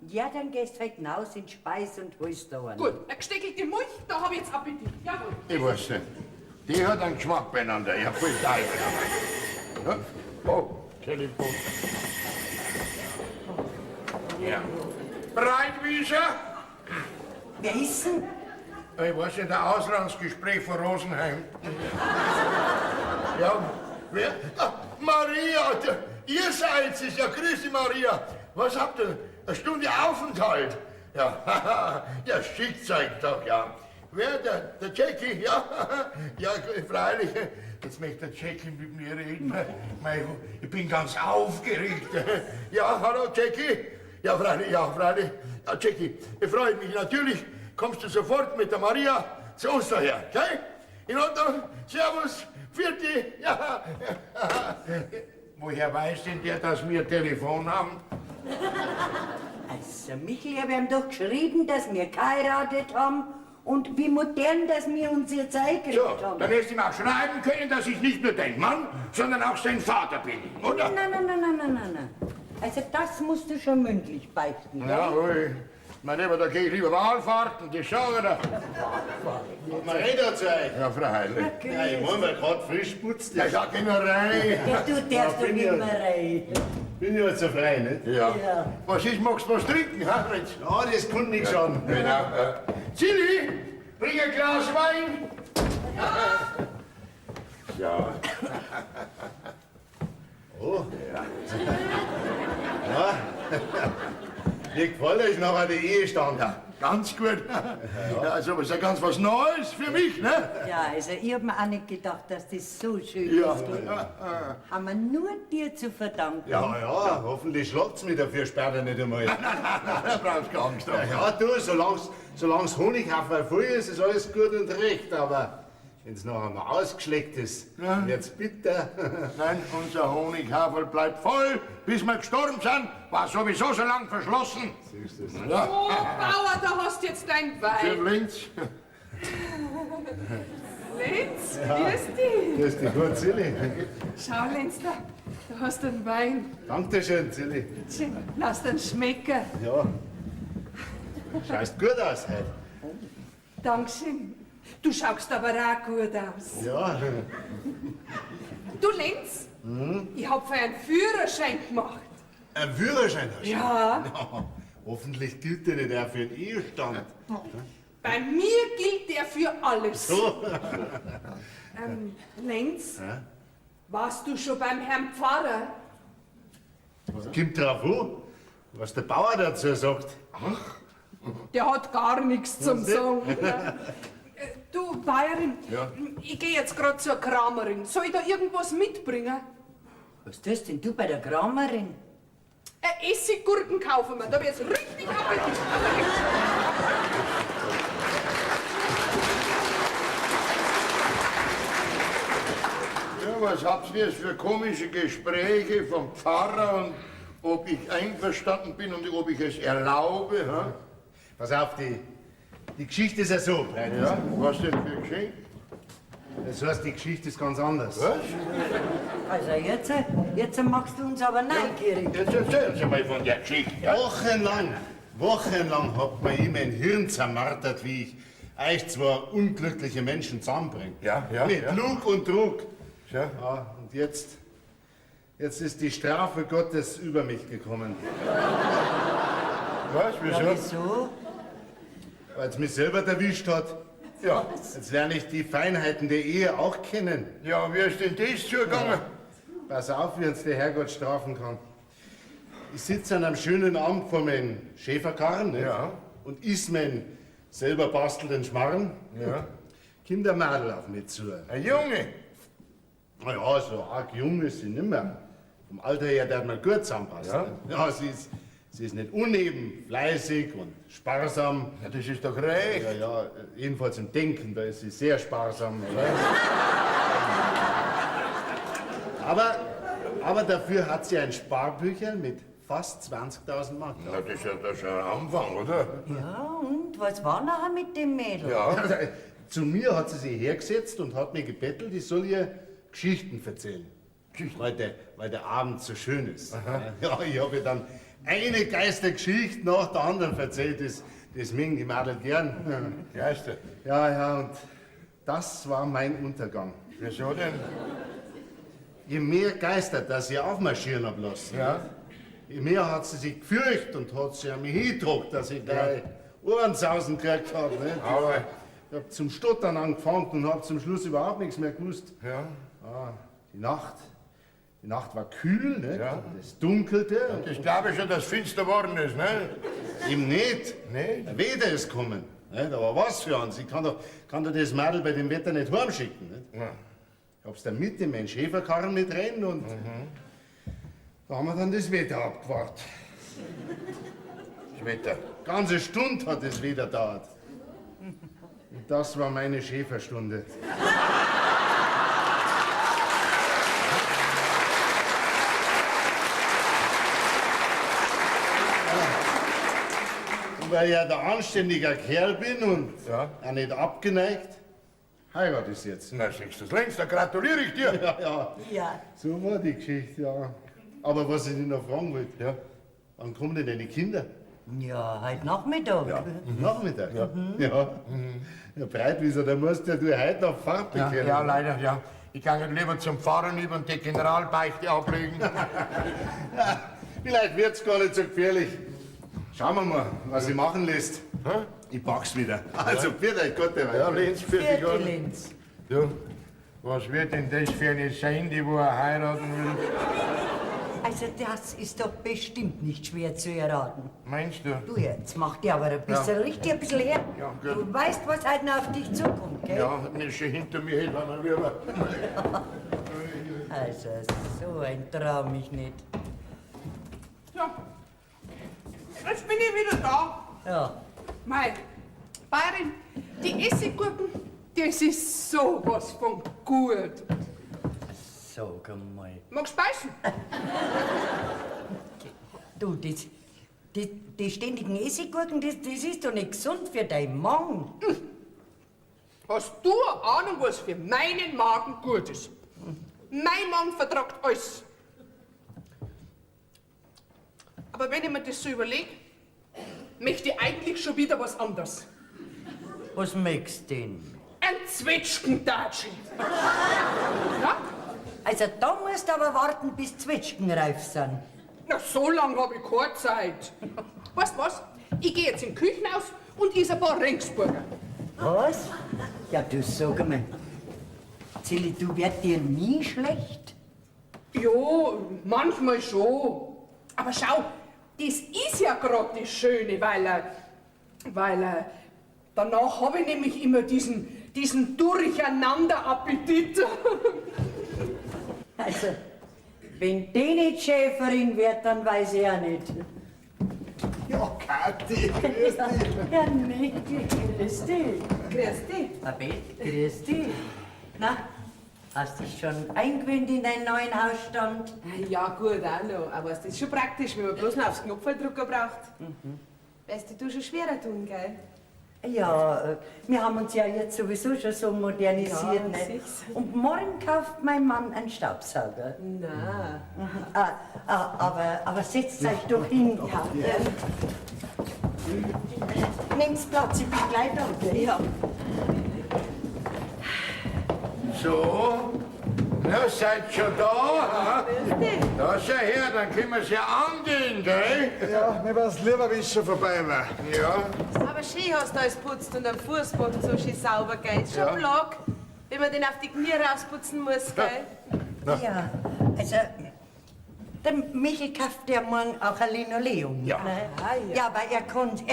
Ja, dann gehst halt hinaus in Speis und holst da einen. Gut, eine gesteckelte Milch, da hab ich jetzt Appetit. Jawohl. Ich weiß nicht. Die hat einen Geschmack beieinander. Ich hab voll Teufel dabei. Ja? Oh, Telefon. Ja. Breitwieser? Wer ist denn? Ich weiß nicht, ein Auslandsgespräch von Rosenheim. Ja, wer? Ah, Maria, Ihr seid es, ja, grüß dich, Maria. Was habt ihr? Eine Stunde Aufenthalt. Ja, ja, schickt euch doch, ja. Wer, der Jackie, ja, ja, freilich. Jetzt möchte der Jackie mit mir reden. Mei, ich bin ganz aufgeregt. Ja, hallo, Jackie. Ja, freilich, ja, freilich. Ja, Jackie, ich freue mich natürlich. Kommst du sofort mit der Maria zu uns daher, gell? In Ordnung? Servus, Pfiat Ja. Woher weiß denn der, dass wir Telefon haben? Also, Michel, ich hab ihm doch geschrieben, dass wir geheiratet haben und wie modern, dass wir uns jetzt eingekriegt So, haben. dann hättest du ihm auch schreiben können, dass ich nicht nur dein Mann, sondern auch sein Vater bin, oder? Nein, nein, nein, nein, nein, nein, nein. Also, das musst du schon mündlich beichten, gell? Ja, ui. Mein Lieber, da gehe ich lieber Wahlfahrten, die schauen da. Man redet zu euch. Ja, freilich. Ja, ich muss mir grad frisch putzt. Ja, ja, geh nur rein. Ja, du darfst doch bin nicht ja- mehr rein. Bin ja so frei, nicht? Ja. Ja. Was ist, magst du was trinken, ha, Fritz? Ja, das kann nicht schaden. Genau. Ja. Zilli, bring ein Glas Wein. Ja. Oh. Ja. Ja. Mir gefällt euch nachher der Ehestand. Ja, ganz gut. Ja, also, ist ja ganz was Neues für mich, ne? Ja, also ich hab mir auch nicht gedacht, dass das so schön Ja. ist. Du. Haben wir nur dir zu verdanken. Ja, ja, hoffentlich schlagt's mich dafür später nicht einmal. Nein, nein, nein, da brauchst du keine Angst haben. Ja, du, solang's Honighaferl voll ist, ist alles gut und recht, aber wenn's nachher mal ausgeschleckt ist, Ja. wird's bitter. Nein, unser Honighaferl bleibt voll, bis wir gestorben sind. War sowieso so lang verschlossen. Siehst du's? Ja. Oh, Bauer, da hast du jetzt dein Schön Wein. links. Lenz, grüß dich. Das ist die gut, Zilli. Schau, Lenz, da hast du einen Wein. Dankeschön, Zilli. Schön, lass den schmecken. Ja. Schaust gut aus heute. Dankeschön. Du schaust aber auch gut aus. Ja. Du, Lenz, ich hab für einen Führerschein gemacht. Ein Führerschein hast du? Ja. Ja, hoffentlich gilt der nicht auch für den Ehestand. Bei mir gilt der für alles. So. Lenz, warst du schon beim Herrn Pfarrer? Kommt drauf an, was der Bauer dazu sagt. Der hat gar nichts zum Sagen. Du, Bayerin, ich gehe jetzt grad zur Kramerin. Soll ich da irgendwas mitbringen? Was tust denn du bei der Kramerin? Essiggurken kaufen wir, da wird's richtig Appetit. Ja, was habt ihr jetzt für komische Gespräche vom Pfarrer und ob ich einverstanden bin und ob ich es erlaube? Ha? Pass auf, die Geschichte ist ja so, Breiter. Ja, was denn für ein Geschenk? Das heißt, die Geschichte ist ganz anders. Was? Also jetzt machst du uns aber neugierig. Jetzt erzählen Sie mal von der Geschichte. Ja? Wochenlang hat mir ich mein Hirn zermartert, wie ich euch zwei unglückliche Menschen zusammenbringe. Ja, ja, Mit ja. Lug und Trug. Ja. Ja, und jetzt ist die Strafe Gottes über mich gekommen. Was? Wieso? Ja, wieso? Weil es mich selber erwischt hat. Ja. Jetzt lerne ich die Feinheiten der Ehe auch kennen. Ja, wie ist denn das zugegangen? Pass auf, wie uns der Herrgott strafen kann. Ich sitze an einem schönen Abend vor meinem Schäferkarren, nicht? Ja. Und iss meinen selber bastelnden Schmarrn. Ja. Kommt ein Madel auf mich zu. Ein Junge. Na ja, so arg jung ist sie nimmer. Vom Alter her darf man gut zusammenpassen. Ja. Ja, sie ist nicht uneben, fleißig und sparsam. Ja, das ist doch recht. Ja, ja, jedenfalls im Denken, da ist sie sehr sparsam, oder? Aber dafür hat sie ein Sparbücherl mit fast 20.000 Mark. Na, das ist ja das ist ja ein Anfang, oder? Ja, und was war nachher mit dem Mädel? Ja. Zu mir hat sie sich hergesetzt und hat mir gebettelt, ich soll ihr Geschichten erzählen. Weil der Abend so schön ist. Ja, ich habe ihr dann eine Geistergeschichte nach der anderen erzählt. Das mögen die Mädel gern. Geister. Ja, ja, und das war mein Untergang. Wieso denn? Je mehr Geister, dass sie aufmarschieren hab lassen, Ja. je mehr hat sie sich gefürchtet und hat sie an mich hingedruckt, dass ich gleich Ohrensausen gekriegt hab. Nicht? Aber- Ich hab zum Stottern angefangen und hab zum Schluss überhaupt nichts mehr gewusst. Ja. Ah, die Nacht, Die Nacht war kühl, nicht? Ja. Und es dunkelte. Und das glaube ich schon, dass finster worden ist, ne? Eben nicht. Nicht? Der Wetter ist gekommen. Nicht? Aber was für eins? Ich kann doch das Mädel bei dem Wetter nicht heimschicken. Nicht? Ja. Ich hab's dann mit in meinen Schäferkarren mit rein und da haben wir dann das Wetter abgewartet. Das Wetter? Ganze Stunde hat es wieder gedauert. Und das war meine Schäferstunde. Und weil ich ja der anständiger Kerl bin und auch nicht abgeneigt, heirate ich jetzt. Na, siehst du das längst, da gratuliere ich dir. Ja, ja. Ja. So war die Geschichte, ja. Aber was ich dich noch fragen wollte, ja, wann kommen denn deine Kinder? Ja, heute Nachmittag. Ja. Nachmittag? Ja. Ja. Ja, Breitwieser, da musst ja du heute noch Farbe Ja, bekennen. ja, leider, ja. Ich kann lieber zum Pfarrer über und die Generalbeichte ablegen. Ja, vielleicht wird's gar nicht so gefährlich. Schauen wir mal, was sie machen lässt. Ich pack's wieder. Also, für euch, Gott, der Ja, Lenz, für dich, Vierte Gott. Lenz. Du, was wird denn das für eine sein, die wo er heiraten will? Also das ist doch bestimmt nicht schwer zu erraten. Meinst du? Du, jetzt mach dir aber ein bisschen, Ja. richt dir ein bisschen her. Ja, gut. Du weißt, was heute noch auf dich zukommt, gell? Ja, nicht schon hinter mir hätte man lieber. Also, so ein Traum ich nicht. So, jetzt bin ich wieder da. Ja. Mei, Bayerin, die Essiggurken, das ist sowas von gut. Sag einmal. Magst du beißen? Du, die ständigen Essiggurken, das ist doch nicht gesund für deinen Magen. Hast du eine Ahnung, was für meinen Magen gut ist? Mein Magen vertragt alles. Aber wenn ich mir das so überlege, möchte ich eigentlich schon wieder was anderes. Was möchtest du denn? Ein Zwetschgendatschi. Ja? Also da musst du aber warten, bis Zwetschgen reif sind. Na, so lange habe ich keine Zeit. Weißt was? Ich gehe jetzt in die Küche aus und is ein paar Ringsburger. Was? Ja, du sag einmal. Zilli, du wird dir nie schlecht. Ja, manchmal schon. Aber schau, das ist ja gerade das Schöne, weil danach habe ich nämlich immer diesen Durcheinander-Appetit. Also, wenn die nicht Schäferin wird, dann weiß ich auch nicht. Ja, Kathi, grüß dich. Ja, Niki, grüß dich. Grüß dich. Babette, grüß dich. Na, hast dich schon eingewöhnt in deinen neuen Hausstand? Ja, gut, auch noch. Aber es ist schon praktisch, wenn man bloß noch aufs Knopfdrücker braucht. Weißt du, du schon schwerer tun, gell? Ja, wir haben uns ja jetzt sowieso schon so modernisiert. Ja, ne? sich's. Und morgen kauft mein Mann einen Staubsauger. Na. Aber setzt euch doch hin. Ja. Nehmt Platz, ich bin gleich da. Gell? Ja. So, na, seid schon da? Ha? Da schau her, dann können wir's ja angehen, gell? Ja, mir wär's lieber, wenn's schon vorbei war. Ja. Aber schön hast du alles putzt und am Fußboden so schön sauber, gell? Ist schon Ja. Plag, wenn man den auf die Knie rausputzen muss, gell? Ja, also, der Michel kauft ja morgen auch ein Linoleum. Ja. Ne? Ah, ja. Ja, aber er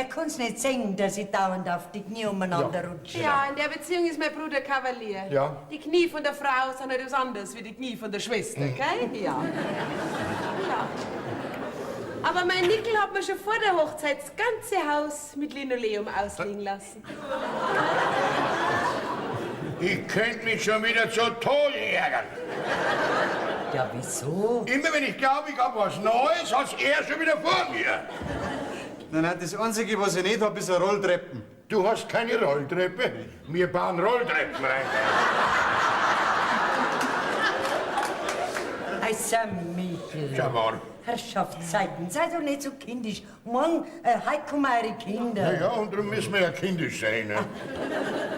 kann's nicht sehen, dass ich dauernd auf die Knie umeinander rutsche. Ja, in der Beziehung ist mein Bruder Kavalier. Ja. Die Knie von der Frau sind halt was anderes wie die Knie von der Schwester, gell? Ja. Ja. Aber mein Nickel hat mir schon vor der Hochzeit das ganze Haus mit Linoleum auslegen lassen. Ich könnte mich schon wieder zu Tode ärgern. Ja, wieso? Immer wenn ich glaube, ich hab was Neues, hat's er schon wieder vor mir. Nein, nein, das Einzige, was ich nicht hab, ist eine Rolltreppen. Du hast keine Rolltreppe? Wir bauen Rolltreppen rein. Also, Michel. Schau mal. Herrschaftszeiten, sei doch nicht so kindisch. Morgen, heute kommen eure Kinder. Na ja, und darum müssen wir ja kindisch sein. Ne?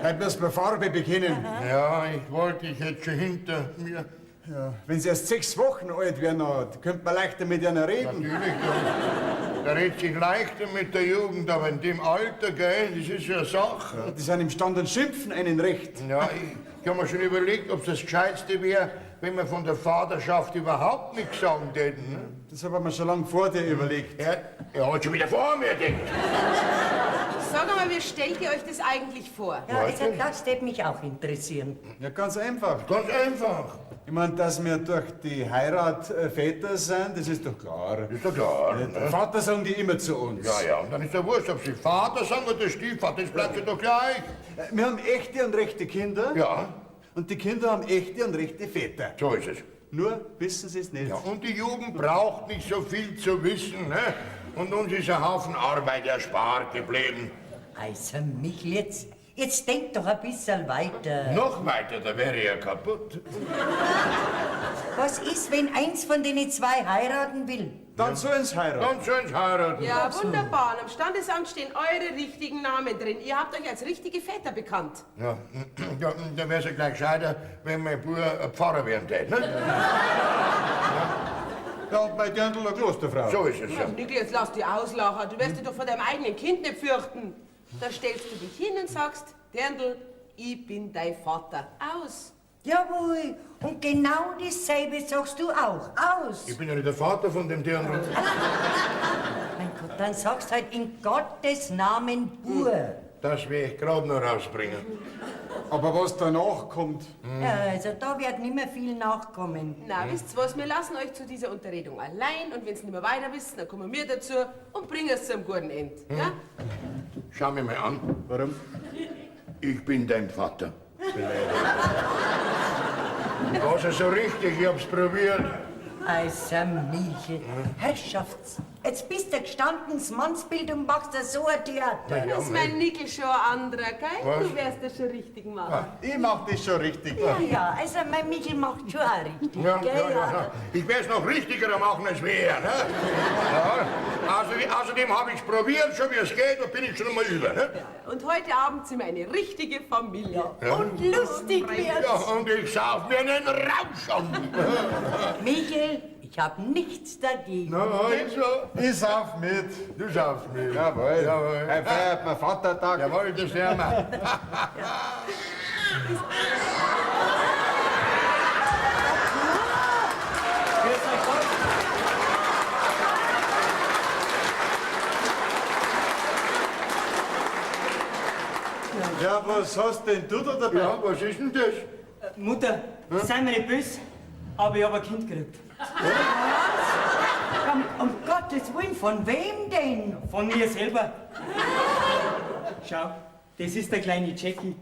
Heute müssen wir Farbe bekennen. Ja, ich wollte, ich hätte schon hinter mir. Ja, wenn sie erst 6 Wochen alt wären, dann könnte man leichter mit ihnen reden. Natürlich, da redet sich leichter mit der Jugend, aber in dem Alter, gell, das ist ja eine Sache. Ja, die sind imstand und schimpfen einen recht. Ja, ich hab mir schon überlegt, ob das Gescheitste wäre, wenn wir von der Vaterschaft überhaupt nichts sagen täten. Ne? Das habe ich mir schon lange vor dir überlegt. Er hat schon wieder vor mir gedacht. Sag einmal, wie stellt ihr euch das eigentlich vor? Ja, also das würde mich auch interessieren. Ja, ganz einfach. Ganz einfach. Ich meine, dass wir durch die Heirat Väter sind, das ist doch klar. Ist doch klar. Ne? Vater sagen die immer zu uns. Ja, ja, und dann ist ja wurscht, ob sie Vater sagen oder Stiefvater, das bleibt ja doch gleich. Wir haben echte und rechte Kinder. Ja. Und die Kinder haben echte und rechte Väter. So ist es. Nur wissen sie es nicht. Ja, und die Jugend braucht nicht so viel zu wissen, ne? Und uns ist ein Haufen Arbeit erspart geblieben. Also, Michel, jetzt denk doch ein bisschen weiter. Noch weiter, da wäre ich ja kaputt. Was ist, wenn eins von den zwei heiraten will? Dann sollen's heiraten. Dann sollen's heiraten. Ja, wunderbar. Und am Standesamt stehen eure richtigen Namen drin. Ihr habt euch als richtige Väter bekannt. Ja, ja, dann wär's ja gleich gescheiter, wenn mein Bruder ein Pfarrer werden tät, ne? Ja, und mein Dirndl eine Klosterfrau. So ist es, ja. Nickel, jetzt lass dich auslachen. Du wirst dich doch vor deinem eigenen Kind nicht fürchten. Da stellst du dich hin und sagst, Dirndl, ich bin dein Vater. Aus. Jawohl, und genau dasselbe sagst du auch. Aus. Ich bin ja nicht der Vater von dem Dirndl. Mein Gott, dann sagst halt in Gottes Namen Bur. Das werde ich gerade noch rausbringen. Aber was danach kommt? Ja, also da wird nicht mehr viel nachkommen. Na, wisst ihr was, wir lassen euch zu dieser Unterredung allein und wenn's nicht mehr weiter wisst, dann kommen wir dazu und bringen es zum guten Ende. Ja? Schau mir mal an. Warum? Ich bin dein Vater. Was ist so richtig, ich hab's probiert. Also, Michel, Herrschafts, jetzt bist du gestandenes Mannsbild und machst da so ein Theater. Das ist mein Nickel schon ein anderer, gell? Was? Du wirst das schon richtig machen. Ich mach das schon richtig. Ja, ja, also mein Michel macht schon auch richtig, Ja, gell? ja, ja, ja. Ich werd's noch richtiger machen als wir, ne? Ja. Also, außerdem hab ich's probiert, schon wie es geht, und bin ich schon mal über, ne? Und heute Abend sind wir eine richtige Familie. Ja. Und lustig wird's. Ja, und ich sauf mir einen Rausch an. Michel, ich hab nichts dagegen. Na, also. Ich sauf mit. Du saufst mit. Jawohl. Jawohl. Heute feiert man Vatertag. Jawohl, das werden wir. Grüß euch Gott. Ja, was hast denn du da dabei? Ja, was ist denn das? Mutter, sei mir nicht böse, aber ich hab ein Kind gekriegt. Komm, um Gottes Willen, von wem denn? Von mir selber. Schau, das ist der kleine Jackie.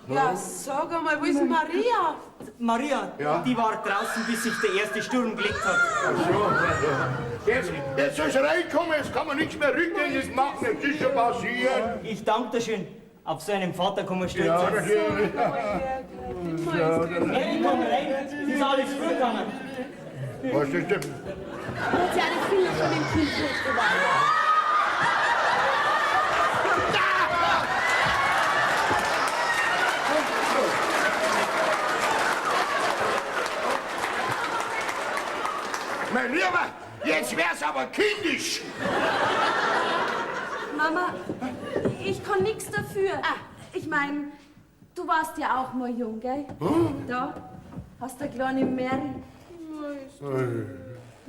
Ja, sag einmal, wo ist denn Maria? Maria, Ja? die war draußen, bis sich der erste Sturm gelegt hat. Ach so. Jetzt soll's reinkommen, jetzt kann man nichts mehr rückgängig machen, es ist schon passiert. Ich danke dir schön. Auf so einen Vater kann man stolz Ja, sein. natürlich. Mary, komm rein, es ist alles gut gegangen. Was ist denn? Hat sie einen Finger von dem Kind hochgewandt. Mein Lieber, jetzt wär's aber kindisch. Mama, ich kann nichts dafür. Ich mein, du warst ja auch mal jung, gell? Da hast du eine kleine Mary.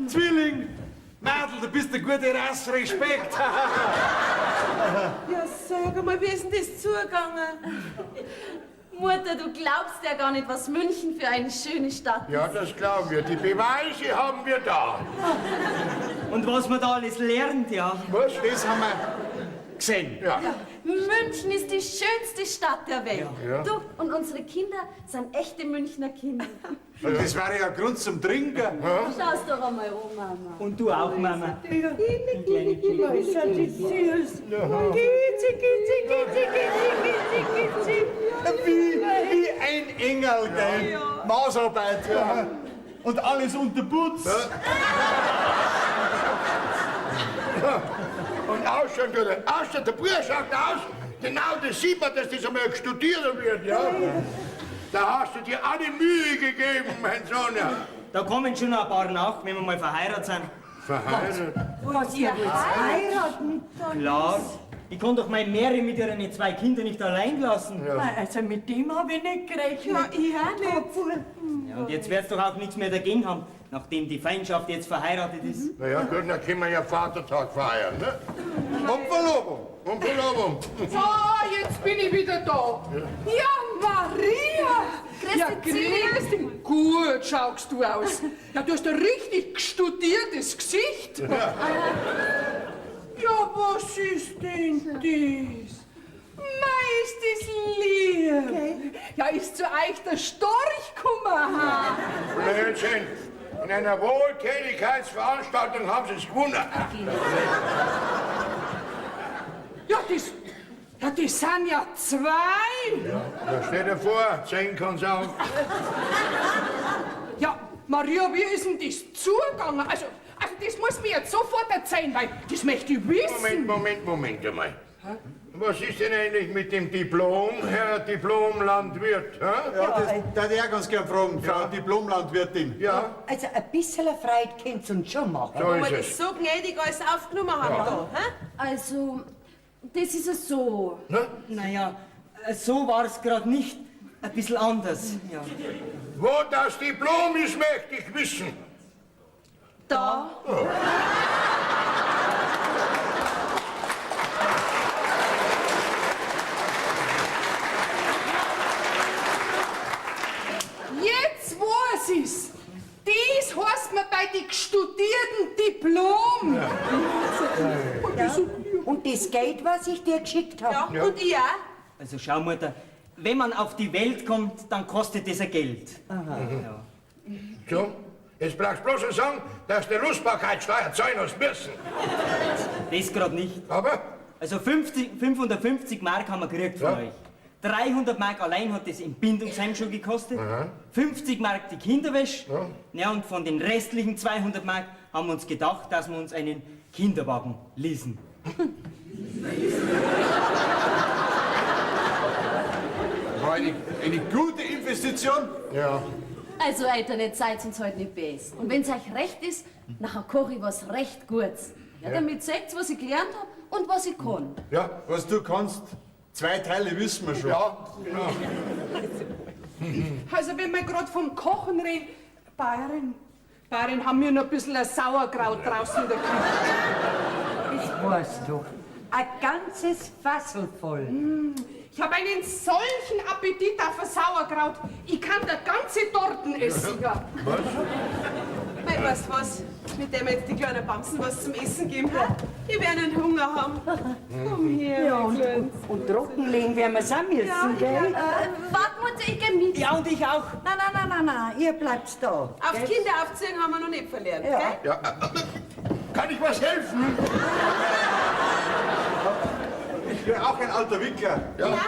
Zwilling! Madel, du bist eine gute Rasse, Respekt! Ja, sag einmal, wie ist denn das zugegangen? Mutter, du glaubst ja gar nicht, was München für eine schöne Stadt ist. Ja, das glauben wir. Die Beweise haben wir da. Und was man da alles lernt, ja. Was? Das haben wir gesehen. Ja. München ist die schönste Stadt der Welt. Ja. Du, und unsere Kinder sind echte Münchner Kinder. Und das wäre ja Grund zum Trinken. Schau's doch einmal an, Mama. Und du auch, Mama. Ist das süß. Gitzi, gitzi, gitzi, gitzi, gitzi, gitzi. Wie ein Engel, gell? Mausarbeit, ja. Und alles unter Putz. Und ausschauen tut er. Ausschauen, der Bub schaut aus. Genau das sieht man, dass das einmal studiert wird, ja. Da hast du dir alle Mühe gegeben, mein Sohn, ja. Da kommen schon noch ein paar nach, wenn wir mal verheiratet sind. Verheiratet? Was, ihr wollt heiraten? Klar, Ich kann doch meine Mary mit ihren 2 Kindern nicht allein lassen. Ja. Nein, also mit dem habe ich nicht gerechnet. Ja, ich auch nicht. Ja, und jetzt wird's doch auch nichts mehr dagegen haben, nachdem die Feindschaft jetzt verheiratet ist. Na ja, gut, dann können wir ja Vatertag feiern, ne? Und Verlobung, und Verlobung. So, jetzt bin ich wieder da. Ja, Maria! Grüß ja, dich, Zilli. grüß dich. Gut schaust du aus. Ja, du hast ein richtig studiertes Gesicht. Ja, was ist denn das? Mei, ist das lieb. Ja, ist zu euch der Storch gekommen. Ha? Blödsinn. In einer Wohltätigkeitsveranstaltung haben sie es gewonnen. Ja, das sind ja 2. Ja, da steht er vor, 10 kann's auch. Ja, Maria, wie ist denn das zugegangen? Also das muss mir jetzt sofort erzählen, weil das möchte ich wissen. Moment einmal. Was ist denn eigentlich mit dem Diplom, Herr Diplom-Landwirt? Ja, das darf ich auch ganz gern fragen, Frau Diplom-Landwirtin. Ja. Also ein bisschen Freude könnt's uns schon machen. So Wo ist wir es. das so gnädig alles aufgenommen haben da. Hä? Also, das ist es so. Ne? Naja, so war's grad nicht. Ein bisschen anders. Ja. Wo das Diplom ist, möchte ich wissen. Da. Oh. Jetzt weiß ich's. Das heißt man bei den studierten Diplom. Ja. Und das Geld, was ich dir geschickt hab. Ja, und ich auch. Also schau, Mutter, wenn man auf die Welt kommt, dann kostet das ein Geld. Aha. Ja. So, jetzt brauchst du bloß sagen, dass du Lustbarkeitssteuer zahlen hast müssen. Das grad nicht. Aber? Also 550 Mark haben wir gekriegt von euch. 300 Mark allein hat das Entbindungsheim schon gekostet. 50 Mark die Kinderwäsche. Ja. Und von den restlichen 200 Mark haben wir uns gedacht, dass wir uns einen Kinderwagen leasen. War eine gute Investition. Ja. Also, Alter, nicht seid uns heute nicht besser. Und wenn's euch recht ist, nachher koche ich was recht Gutes. Ja, Ja. damit seht's, was ich gelernt hab und was ich kann. Ja. Was du kannst, 2 Teile wissen wir schon. Ja, genau. Also, wenn wir grad vom Kochen reden, Bayern haben wir noch ein bisschen ein Sauerkraut draußen in der Küche. Das weißt du. Ein ganzes Fassel voll. Ich habe einen solchen Appetit auf ein Sauerkraut. Ich kann da ganze Torten essen. Ja. Was? Mei, weißt du was? Mit dem jetzt die kleinen Bamsen was zum Essen geben, ha? Die werden einen Hunger haben. Komm her, Ja, mein Kleines. und trockenlegen werden wir's auch müssen, Ja, gell? Warte, Mutter, ich geh mit. Ja, und ich auch. Nein, nein, nein, nein, nein, ihr bleibt da. Auf gell? Kinder aufziehen haben wir noch nicht verlernt, Ja. gell? Ja. Kann ich was helfen? Ich bin auch ein alter Wickler. Ja. Ja.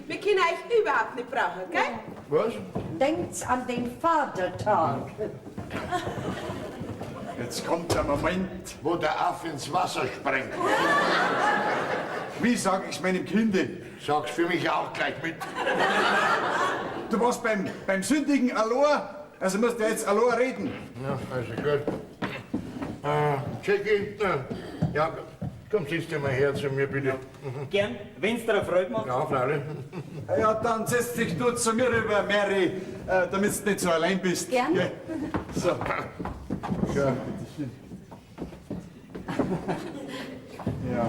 Wir können euch überhaupt nicht brauchen, gell? Was? Denkt's an den Vatertag. Jetzt kommt der Moment, wo der Affe ins Wasser springt. Wie sag ich's meinem Kinde? Sag's für mich auch gleich mit. Du warst beim sündigen Aloha, also musst du jetzt Aloha reden. Ja, also gut. Jackie, ja, komm, setz dich mal her zu mir, bitte. Gern, wenn's dir eine Freude macht. Ja, freilich. Ja, dann setz dich du zu mir rüber, Mary, damit du nicht so allein bist. Gern. Ja. So. Ja. Ja.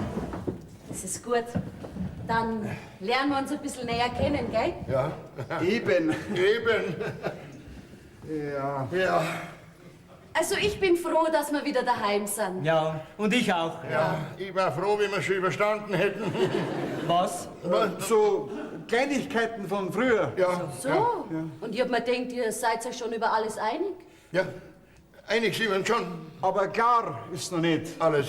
Das ist gut. Dann lernen wir uns ein bisschen näher kennen, gell? Ja. Eben. Eben. Ja. Ja. Also ich bin froh, dass wir wieder daheim sind. Ja, und ich auch. Ja, ich war froh, wenn wir schon überstanden hätten. Was? So Kleinigkeiten von früher. Ja. So. Ja. Und ich hab mir gedacht, ihr seid euch schon über alles einig. Ja, einig sind wir schon. Aber klar ist noch nicht. Alles.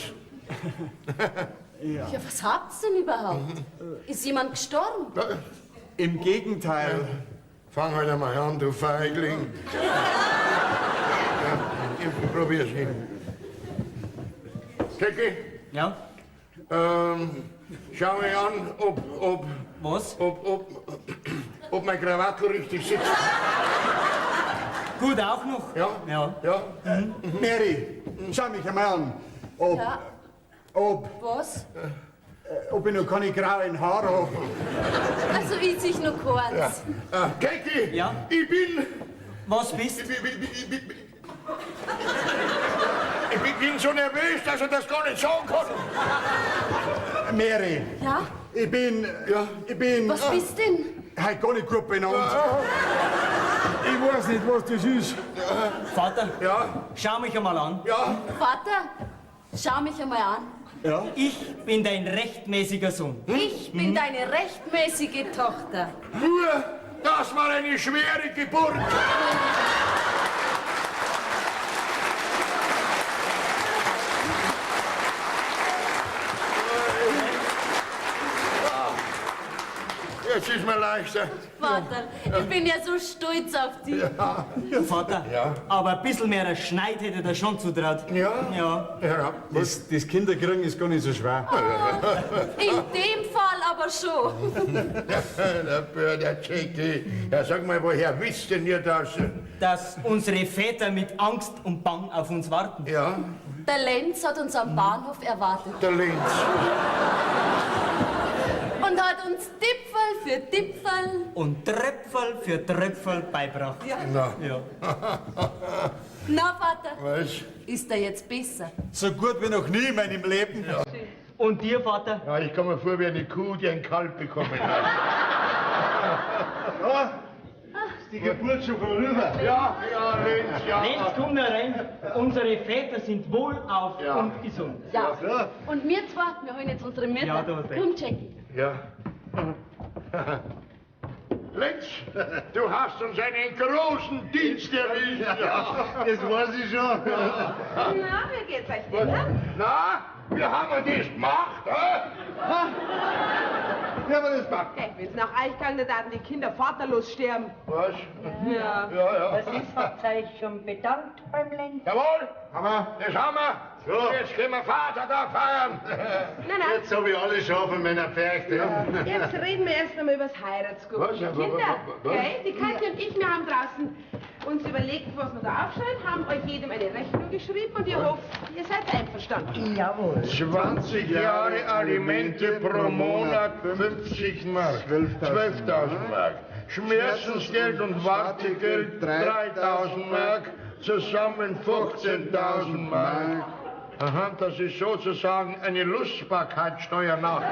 Ja. Ja, was habt's denn überhaupt? Ist jemand gestorben? Im Gegenteil. Fang halt einmal an, du Feigling. Ja, ich probier's nicht. Jackie? Ja? Schau mir an, ob. Was? Ob mein Krawattel richtig sitzt. Gut, auch noch. Ja? Ja. Ja. Mary, schau mich einmal an. Ob. Ja. Ob. Was? Ob ich noch keine grauen Haare habe. Also ich sich noch kurz. Ja. Keki, Ja? ich bin... Was bist? Ich bin so nervös, dass ich das gar nicht sagen kann. Mary. Ja? Ich bin... Ja? Ich bin... Was bist denn? Heute gar nicht gut benannt. Ich weiß nicht, was das ist. Vater? Ja? Schau mich einmal an. Ja? Vater, schau mich einmal an. Ja? Ich bin dein rechtmäßiger Sohn. Ich bin deine rechtmäßige Tochter. Nur, das war eine schwere Geburt. Jetzt ist mir leichter. Vater, ich bin ja so stolz auf dich. Ja. Vater, Ja. aber ein bisschen mehr Schneid hätte da schon zutraut. Ja? Ja. Ja. Das Kinderkriegen ist gar nicht so schwer. In dem Fall aber schon. Der Jackie. Ja, sag mal, woher wisst denn ihr das? Dass unsere Väter mit Angst und Bang auf uns warten. Ja, Der Lenz hat uns am Bahnhof erwartet der Lenz. und hat uns Dipfel für Dipfel. Und Tröpfel für Tröpfel beibracht. Ja. Na, Ja. Na, Vater, was? ist er jetzt besser? So gut wie noch nie in meinem Leben. Und dir, Vater? Ja, ich komme mir vor wie eine Kuh, die ein Kalb bekommen hat. Ja, ist die Geburt schon vorüber? Ja, ja, Lenz, ja. Lenz, komm da rein. Unsere Väter sind wohlauf Ja. und gesund. Ja. Ja. Und wir zwei, wir holen jetzt unsere Mütter. Ja, du hast recht. Komm, Jackie. Ja. Lenz, du hast uns einen großen Dienst erwiesen. Ja, das weiß ich schon. Na, wie geht's euch denn? hä? Na, wir haben das gemacht, hä? Wie haben wir das gemacht? Hey, wenn's nach euch gegangen, dann würden die Kinder vaterlos sterben. Was? Ja. Ja, ja. Was ist, habt ihr euch schon bedankt beim Lenz? Jawohl, Haben wir? das haben wir. So. Jetzt können wir Vatertag feiern. Nein, nein. Jetzt habe ich alle Schafe in meiner Fährte. Jetzt reden wir erst einmal übers Heiratsgut. Was? Die Kinder, Was? gell? Die Katja und ich, wir haben draußen uns überlegt, was wir da aufschreiben, haben euch jedem eine Rechnung geschrieben und ihr hofft, ihr seid einverstanden. Jawohl. 20 Jahre Alimente pro Monat 50 Mark. 12.000 Mark. Schmerzensgeld und Wartegeld 3.000 Mark. Zusammen 15.000 Mark. Aha, das ist sozusagen eine Lustbarkeitssteuer nach.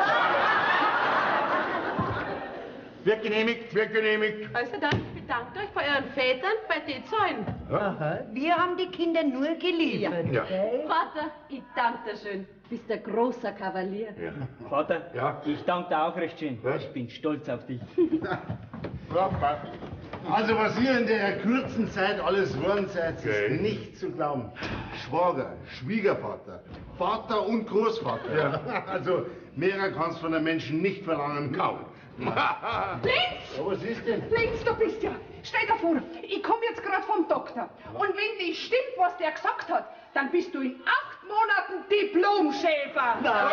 Wird genehmigt. Wird genehmigt. Also dann, bedankt euch bei euren Vätern, bei den Zahlen. Aha. Wir haben die Kinder nur geliefert. Ja. Gell? Vater, ich danke dir schön. Bist ein großer Kavalier. Vater, Ja. ich danke dir auch recht schön. Was? Ich bin stolz auf dich. Ja, passt. Also was ihr in der kurzen Zeit alles geworden seid, Okay. ist nicht zu glauben. Schwager, Schwiegervater, Vater und Großvater. Ja. Also mehrer kannst von einem Menschen nicht verlangen. Kaum. Lenz! Ja, was ist denn? Lenz, du bist ja. Stell dir vor, ich komme jetzt gerade vom Doktor. Und wenn das stimmt, was der gesagt hat, dann bist du in 8 Monaten Diplomschäfer. Nein. Ja!